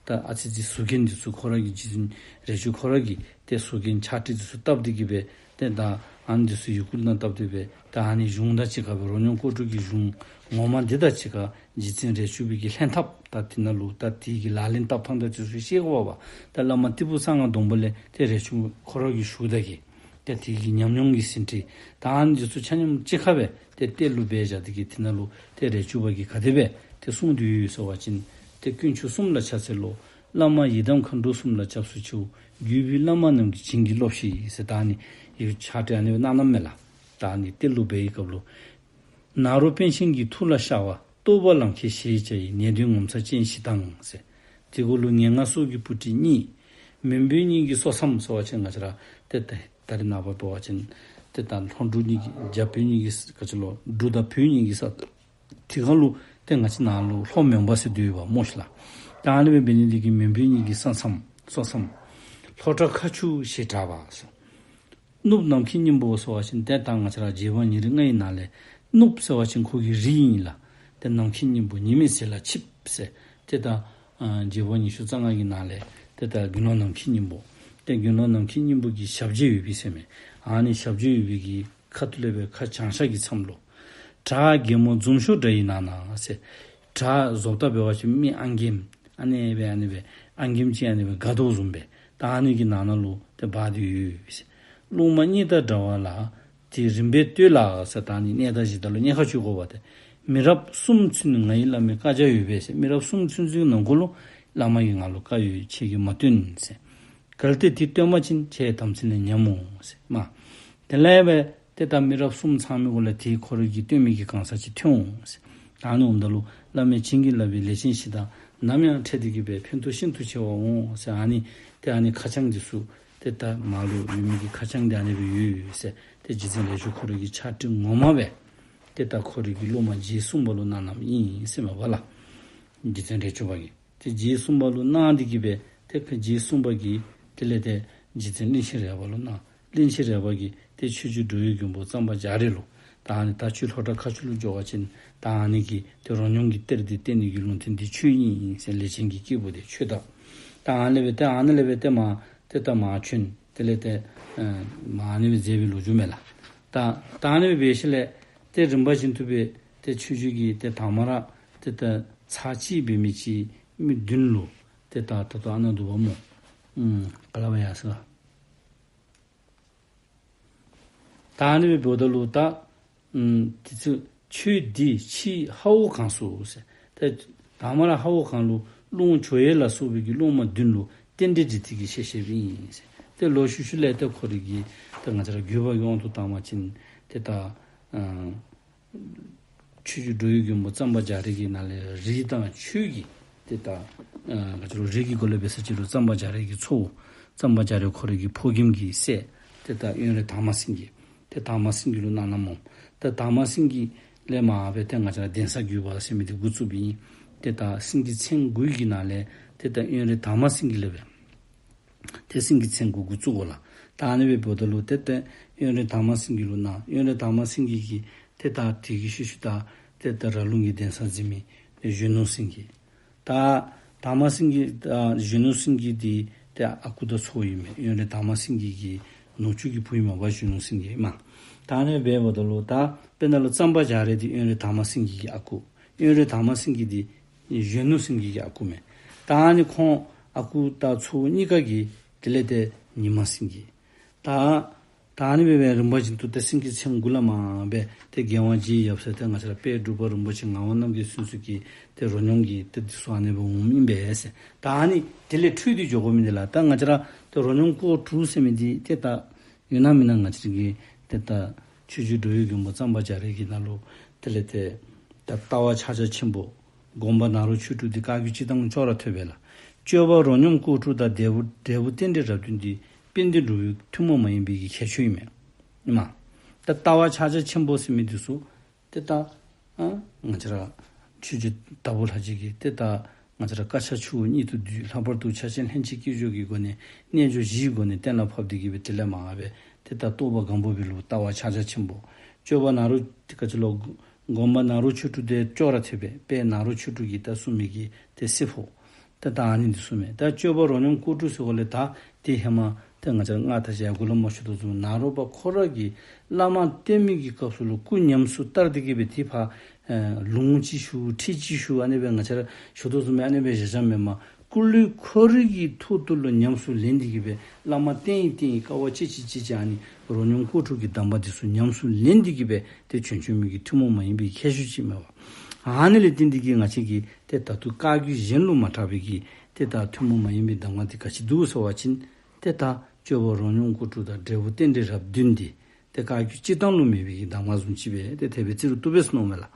ད་ཨ་ཙི་ཅིག་ཟུར་རྒྱན་འདི་ཚུ་ཁོ་ར་གིས་རྗེ་བཙུན་རས་ཆུང་ཁོ་ར་གིས་ཏེ་ཟུར་རྒྱན་ཕྱག་བྲིས་འདི་ཚུ་བཏབ་སྟེ་གིས་སྦེ་ཏེ་ད་ཨ་ནི་འདི་ཚུ་ཡི་གུ་ནང་བཏབ་སྟེ་སྦེ་ད་ཨ་ནི་གཞུང་དང་གཅིག་ཁར་སྦེ་རོ་སྙོམས་སྐོར་དྲུག་གི་གཞུང་ངོ་མ་འདི་དང་གཅིག་ཁར་རྗེ་བཙུན་རས་ཆུང་པའི་གི་ལྷན་ཐབས་ད་དེ་ནང་ལུ་ད་དེ་གི་ལག་ལེན་འཐབ་ཐངས་དང་འདི་ཚུ་ཤེས་དགོ་པས། ད་བླ་མ་ཏི་ཕུ་གསང་སྔགས་སྡོང་པོ་ལས་ཏེ་རས་ཆུང་ཁོ་ར་གིས་ཞུཝ་ད་གིས་ཏེ་དེ་གི་ཉམས་མྱོང་གི་ཟིན་བྲིས་ད་ཨ་ནི་འདི་ཚུ་ཆ་མཉམ་གཅིག་ཁར་སྦེ་ཏེ་གཏེར་ལུ་སྦེ་བཞག་སྟེ་གིས་དེ་ནང་ལུ་ཏེ་རས་ཆུང་པ་གིས་ག་དེ་སྦེ་ཏེ་གསུངས་ཏེ་ཡོད་ཟེར་བ་ཅིན་ཏེ་དཀོན་མཆོག་གསུམ་ལ་ཕྱག་འཚལ་ལོ། བླ་མ་ཡི་དམ་མཁའ་འགྲོ་གསུམ་ལ་སྐྱབས་སུ་མཆིའོ། བརྒྱུད་པའི་བླ་མ་རྣམས་ཀྱིས་བྱིན་གྱིས་རློབས་ཤིག་ཟེར་ད་ཨ་ནི་ཡི་གུ་ཕྱག་བྲིས་ཨ་ནི་སྦེ་གནང་གནངམ་མས་ལགས། ད་ཨ་ནི་གཏེར་ལུ་སྦེ་བའི་སྐབས་ལུ། ནཱ་རོ་པཎ་ཆེན་གྱི་ཐུགས་ལ་ཤར་བ། རྟོགས་པ་ལམ་ཁྱེར་ཞེས་བྱ་ཡི། ནད་གདོན་ངོ་མཚར་ཅན་བཞི་དང་ཟེར། དེ་གུ་ལུ་ངན་སྔགས་སྲོག་གི་སྤུ་གྲི་གཉིས། མོན་བོད་གཉིས་ཀྱི་སོ་མཚམས་ཟེར་བ་ཅིན་ང་བཅས་ར་ཏེ་ད་ད་རེས་ནངས་པ་འབད་བ་ཅིན་ཏེ་ད་ལྷོ་འབྲུག་གཉིས་ཀྱི་རྒྱ་བོད་གཉིས་ཀྱི་ག་ཅི་ལོ་འབྲུག་དང་བོད་གཉིས་ཀྱི་ས་དེ་ཁར་ལུ་ཏེ་ང་བཅས་ནཱ་ལུ་ལྷོ་མོན་པ་ཟེར་སྡོད་ཡོདཔ་སྨོ་ཤིག་ལགས། ད་ཨ་ནི་སྦེ་འབད་ནི་འདི་གིས་མོན་བོད་གཉིས་ཀྱི་ས་མཚམས་སོ་མཚམས། ལྷོ་བྲག་མཁར་ཆུ་ཞེས་གྲགས་པ་ཟེར། གནུབས་ནམ་མཁའི་སྙིང་པོ་ཟེར་བ་ཅིན་ཏེ་ད་ང་བཅས་ར་རྗེ་འབངས་ཉེར་ལྔ་ཡི་ནང་ལས་གནུབས་ཟེར་བ་ཅིན་ཁོ་གི་རིགས་ཨིན་ལགས། ཏེ་ནམ་མཁའི་སྙིང་པོ་ཉི་མའི་ཟེར་ལ་ཆིབས་ཟེར། ཏེ་ད་ཨ་རྗེ་འབངས་ཉི་ཤུ་རྩ་ལྔ་གི་ནང་ལས་ཏེ་ད་དགེ་སློང་ནམ་མཁའི་སྙིང་པོ། ཏེ་དགེ་སློང་ནམ་མཁའི་སྙིང་པོ་གི་ཞབས་རྗེས་ཡོད་པའི་ཟེར་མས། ཨ་ནི་ཞབས་རྗེས་ཡོད་པའི་གི་ཁ་ཐུག་ལས་སྦེ་ཁ་བྱང་ཤར་གྱི་མཚམས་ལུ། བྲག་རྒན་མོ་འཛུམ་ཤོར་འདྲ་ཡི་ནང་ན་ཟེར། བྲག་བཟོ་ལྟ་འབད་བ་ཅིན་མི་ཨང་རྒསམ་ཨ་ནི་སྦེ་ཨ་ནི་སྦེ་ཨང་རྒསམ་ཅིག་ཨ་ནི་སྦེ་དགའ་དོ་བཟུམ་སྦེ་ད་ཨ་ནི་གི་ནང་ན་ལུ་ཏེ་སྦ་སྟེ་ཡོད་ཟེར། རླུང་མ་གཉིས་དང་འདྲ་བ་ལ། དེ་རིམ་པས་བསྟོད་ལ་ཟེར། ད་ཨ་ནི་གནས་བདག་གཞི་བདག་ལུ་གཉེར་ཁ་བཅུག་དགོ་པ་ཏེ། མི་རབས་གསུམ་ཚུན་ང་ཡི་བླ་མའི་བཀའ་རྒྱ་ཡོད་པས་ཟེར། མི་རབས་གསུམ་ཚུན་ཚོད་ནང་འཁོད་ལུ་བླ་མ་གིས་ང་ལུ་བཀའ་ཡོད་ཁྱེད་ཀྱིས་མ་བཏོན་ཟེར། གལ་ཏེ་དེ་བཏོན་པ་ཅིན་ཁྱེད་དམ་ཚིག་ལས་ཉམས་འོང་ཟེར་མས། དེ་ལས་སྦེ་ཏེ་ད་མི་རབས་གསུམ་ཚང་མི་གུ་ལས་དེ་ཁོ་རའི་གི་བཏོན་མི་གི་གང་ཟག་ཅིག་ཐོན་འོང་ཟེར། ད་ཨ་ནི་འོངམ་ད་ལུ་བླ་མས་བྱིན་གྱིས་བརླབས་པའི་ལས་ཅན་ཞིག་དང་ནམ་ཡང་འཕྲད་དེ་གི་སྦེ་ཕན་ཐོགས་ཤིན་ཏུ་ཆེ་བ་འོང་ཟེར། ཨ་ནི་ཏེ་ཨ་ནི་ཁ་བྱང་འདི་ཚུ་ཏེ་ད་མར་ལུ་ཡོད་མི་གི་ཁ་བྱང་འདི་ཨ་ནི་སྦེ་ཡོད་ཟེར། ཏེ་རྗེ་བཙུན་རས་ཆུང་ཁོ་རའི་གི་ཕྱག་བྲིས་ངོ་མ་སྦེ་ཏེ་ད་ཁོ་རའི་གི་སློབ་མ་རྗེ་གསུམ་པ་ལུ་གནང་གནངམ་ཨིན་ཟེར་མས་པ་ལགས། རྗེ་བཙུན་རས་ཆུང་པ་གིས། ཏེ་རྗེ་གསུམ་པ་ལུ་གནང་སྟེ་གི་སྦེ་ཏེ་ཁོ་རྗེ་གསུམ་པ་གིས་དེ་ལས་ཏེ་རྗེ་བཙུན་གླིང་ཆེན་རས་པ་ལུ་གནང་། གླིང་ཆེན་རས་པ་གིས་ཏེ་ཆོས་རྗེ་འགྲོ་བའི་མགོན་པོ་གཙང་པ་རྒྱ་རས་ལུ། ད་ཨ་ནི་ད་ཁྱོད་ལྷོ་བྲག་མཁར་ཆུ་ལུ་འགྱོ་བ་ཅིན་ད་ཨ་ནི་གི་ཏེ་རོ་སྙོམས་ཀྱི་གཏེར་འདི་བསྟན་ནི་གི་ལུང་བསྟན་འདི་ཁྱོད་ཨིན་ཟེར། ལས་ཅན་གྱི་སྐྱེས་བུ་འདི་ཁྱོད་དང་། ད་ཨ་ནི་སྦེ་ཏེ་ཨ་ནི་ལས་སྦེ་ཏེ་མར་ཏེ་ད་མར་བྱོན། དེ་ལས་ཏེ་ཨ་མར་ཨ་ནི་སྦེ་མཛད་པའི་ལོ་རྒྱུས་མས་ལགས། ད་ད་ཨ་ནི་སྦེ་འབད་ཞིནམ་ལས་ཏེ་རིམ་པ་བཞིན་དུ་སྦེ་ཏེ་ཆོས་རྗེ་གིས་ཏེ་དང་པ་ར་ཏེ་ད་ཚར་གཅིག་འབད་མི་ཅིག་མི་བདུན་ལུ་ཏེ་ད་ད་ལྟོ་ཨ་ནཱ་འདུག་པ་སྨོ། ཨུམ་ག་ལས་སྦེ་ཡར་སོང་། ད་ཨ་ནི་སྦེ་འབདཝ་ད་ལུ་ད་ཨུམ་དེ་ཚུ་ ཆོས་འདི་ཕྱིས་ཧ་འོ་གངས་སུ་ཟེར། ཏེ་དང་པ་ར་ཧ་འོ་གངས་ལུ་སློབ་དཔོན་ཇོ་ཡེ་ལ་སོགས་པའི་གི་སློབ་མ་བདུན་ལུ་རྟེན་འབྲེལ་འགྲིག་སྟེ་གི་བཤད་བཤདཔ་ཨིན་ཟེར། ཏེ་ལོག་ཤུལ་ཤུལ་ལས་ཏེ་ཁོ་རའི་གི་ཏེ་ང་བཅས་ར་བརྒྱུད་པ་གི་དབང་དུ་བཏང་བ་ཅིན་ཏེ་ད་ཨ་ཆོས་རྗེ་འགྲོ་བའི་མགོན་པོ་གཙང་པ་རྒྱ་རས་ཀྱི་ནང་ལས་རིགས་དང་ཆོས་ཀྱི་ཏེ་ད་ཨ་ག་ཅི་ལོ་རིགས་ཀྱི་སྒོ་ལས་འབད་ས་ཅིག་ལུ་གཙང་པ་རྒྱ་རས་ཀྱི་ཚའོ་གཙང་པ་རྒྱ་རས་ཁོ་རའི་གི་ཕོ་རྒནམ་གི་སྲས་ཏེ་ད་དབོན་རས་དར་མ་སེང་གེ། ཏེ་དར་མ་སེང་གེ་ལུ་གནང་གནངམ་འོང་། ཏེ་དར་མ་སེང་གེ་ལས་མར་སྦེ་ཏེ་ང་བཅས་ར་གདན་ས་བརྒྱུད་པ་ཟེར་མི་འདི་འགོ་བཙུགསཔ་ཨིན། ཏེ་ད་སེང་གེ་མཚན་དགུའི་གི་ནང་ལས་ཏེ་ད་དབོན་རས་དར་མ་སེང་གེ་ལས་སྦེ་ཏེ་སེང་གེ་མཚན་དགུ་འགོ་བཙུགས་དགོ་ལགས། ད་ཨ་ནི་སྦེ་འབདཝ་ད་ལུ་ཏེ་ཏེ་དབོན་རས་དར་མ་སེང་གེ་ལུ་གནང་། དབོན་རས་དར་མ་སེང་གེ་གིས་ཏེ་ད་དེ་གི་ཤུལ་ཤུལ་ད་ཏེ་ད་ར་ལུང་གི་གདན་ས་འཛིན་མི་ཏེ་གཞོན་ནུ་སེང་གེ། ད་དར་མ་སེང་གེ་ད་གཞོན་ནུ་སེང་གེ་འདི་ཏེ་ཨ་ཁུ་དང་ཚའོ་ཨིན་མས། དབོན་རས་དར་མ་སེང་གེ་གི་ནུ་གཅུང་གི་བུ་ཨིན་མས་པ་གཞོན་ནུ་སེང་གེ་མ། ད་ཨ་ནི་སྦེ་འབདཝ་ད་ལུ་ད་དཔེར་ན་ལུ་གཙང་པ་རྒྱ་རས་འདི་དབོན་རས་དར་མ་སེང་གེ་གི་ཨ་ཁུ། དབོན་རས་དར་མ་སེང་གེ་འདི་གཞོན་ནུ་སེང་གེ་གི་ཨ་ཁུ་མས། ད་ཨ་ནི་ཁོང་ཨ་ཁུ་དང་ཚའོ་གཉིས་ཀ་གི་དེ་ལས་ཏེ་ཉི་མ་སེང་གེ། ད་ད་ཨ་ནི་སྦེ་སྦེ་རིམ་པ་བཞིན་དུ་ཏེ་སེང་གེ་མཚན་དགུ་ལས་མར་སྦེ་ཏེ་རྒྱལ་དབང་རྗེའི་ཡབ་སྲས་ཏེ་ང་བཅས་ར་དཔལ་འབྲུག་པ་རིན་པོ་ཆེ་ངག་དབང་རྣམ་རྒྱལ་ཚུན་ཚོད་ཀྱི་ཏེ་རོ་སྙོམས་ཀྱི་ཏེ་འདི་ཚུ་ཨ་ནི་སྦེ་འོངམ་ཨིན་པས་ཟེར། ད་ཨ་ནི་དེ་ལས་འཕྲོས་ཏེ་འགྱོ་དགོ་མི་འདི་ལགས། ད་ང་བཅས་ར་ཏེ་རོ་སྙོམས་སྐོར་དྲུག་ཟེར་མི་འདི་ཏེ་ད་ཡོད་ན་མེད་ན་ང་བཅས་ཀྱི་ཏེ་ད་ཆོས་རྗེ་འགྲོ་བའི་མགོན་པོ་གཙང་པ་རྒྱ་རས་ཀྱི་ནང་ལུ་དེ་ལས་ཏེ་ད་ལྟ་བ་ཕྱག་རྒྱ་ཆེན་པོ་སྒོམ་པ་ནཱ་རོ་ཆོས་དྲུག་འདི་བཀའ་བརྒྱུད་སྤྱིར་བཏང་ལུ་ཅོག་ར་འཐད་པས་ལགས། སྤྱོད་པ་རོ་སྙོམས་སྐོར་དྲུག་དང་འབྲས་བུ་འབྲས་བུ་རྟེན་འབྲེལ་རབ་བདུན་འདི་དཔལ་ལྡན་འབྲུག་པའི་ཐུན་མོང་མ་ཡིན་པའི་གི་ཁྱད་ཆོས་ཨིན་མས། ཨིན་མས། ད་ལྟ་བ་ཕྱག་རྒྱ་ཆེན་པོ་ཟེར་མི་འདི་ཚུ་ཏེ་ད་ཨ་ང་བཅས་ར་ཆོས་རྗེ་དྭགས་པོ་ལྷ་རྗེ་གིས་ཏེ་ད་ང་བཅས་ར་བཀའ་ཕྱག་ཆུ་བོ་གཉིས་སུ་བསྡུས། ལྷག་པར་དུ་ཕྱག་ཆེན་ལྷན་ཅིག་སྐྱེས་སྦྱོར་གྱི་སྒོ་ནས་རྣལ་འབྱོར་བཞིའི་སྒོ་ནས་གཏན་ལ་ཕབ་སྟེ་གི་སྦེ་དེ་ལས་མར་སྦེ་ཏེ་ད་རྟོགས་པ་སྒམ་པོ་པའི་ལུགས་ལྟ་བ་ཕྱག་རྒྱ་ཆེན་པོ། སྤྱོད་པ་ནཱ་རོ་ཏེ་ག་ཅི་ལོ་སྒོམ་པ་ནཱ་རོ་ཆོས་དྲུག་དེ་ཅོག་ར་འཐད་པས། དཔལ་ནཱ་རོ་ཆོས་དྲུག་གིས་ད་གསུངས་མི་གི་ཏེ་སྲིད་ཕོ། ཏེ་ད་ཨ་ནི་འདི་གསུངས་མས། ད་སྤྱོད་པ་རོ་སྙོམས་སྐོར་དྲུག་ཟེར་བ་ལས་ད་ཏེ་ཧེ་མ་ཏེ་ང་བཅས་ར་སྔགས་དང་ཞལ་སྒོ་ལས་མར་ཞུ་དོ་བཟུམ་ནཱ་རོ་པ་ཁོ་ར་གིས་བླ་མ་བསྟེན་མི་གི་སྐབས་སུ་ལུ་སྐུ་ཉམས་སུ་བསྟར་ཏེ་གི་སྦེ་ཏེ་ཕར་ཨེ་ལུང་ཅིག་ཞུ་ཁྲིད་ཅིག་ཞུ་ཨ་ནི་སྦེ་ང་བཅས་ར་ཞུ་དོ་བཟུམ་སྦེ་ཨ་ནི་སྦེ་བཞག་བཞགཔ་མེན་མས། སྐུ་ལུས་ཁོ་རའི་གི་ཐོག་ཏུ་ལུ་ཉམས་སུ་ལེན་ཏེ་གི་སྦེ་བླ་མ་བསྟེན་ཡི་བསྟེན་ཡི་དཀའ་བ་སྤྱད་ཅི་སྤྱད་ཅི་ཨ་ནི་རོ་སྙོམས་སྐོར་དྲུག་གི་གདམས་པ་འདི་ཚུ་ཉམས་སུ་ལེན་ཏེ་གི་སྦེ་ཏེ་བྱོན་བྱོན་མི་གི་ཐུན་མོང་མ་ཡིན་པའི་ཁྱད་ཆོས་ཅིག་མས་པ། ཨ་ནི་ལས་བརྟེན་ཏེ་གི་ང་བཅས་ཀྱིས་ཏེ་ད་ལྟོ་བཀའ་བརྒྱུད་གཞན་ལུ་མ་གྲགས་པའི་གི་ཏེ་ད་ཐུན་མོང་མ་ཡིན་པའི་གདམས་ངག་འདི་ག་ཅི་འདུག་ཟེར་བ་ཅིན་ཏེ་ད་སྤྱོད་པ་རོ་སྙོམས་སྐོར་དྲུག་དང་འབྲས་བུ་རྟེན་འབྲེལ་རབ་བདུན་འདི་ཏེ་བཀའ་བརྒྱུད་སྤྱིར་བཏང་ལུ་མེད་པའི་གི་གདམས་ངག་བཟུམ་ཅིག་སྦེ་ཏེ་དེ་སྦེ་རྩིས་རུང་བཏུབ་པས་ཟེར་མནོཝ་མས་ལགས།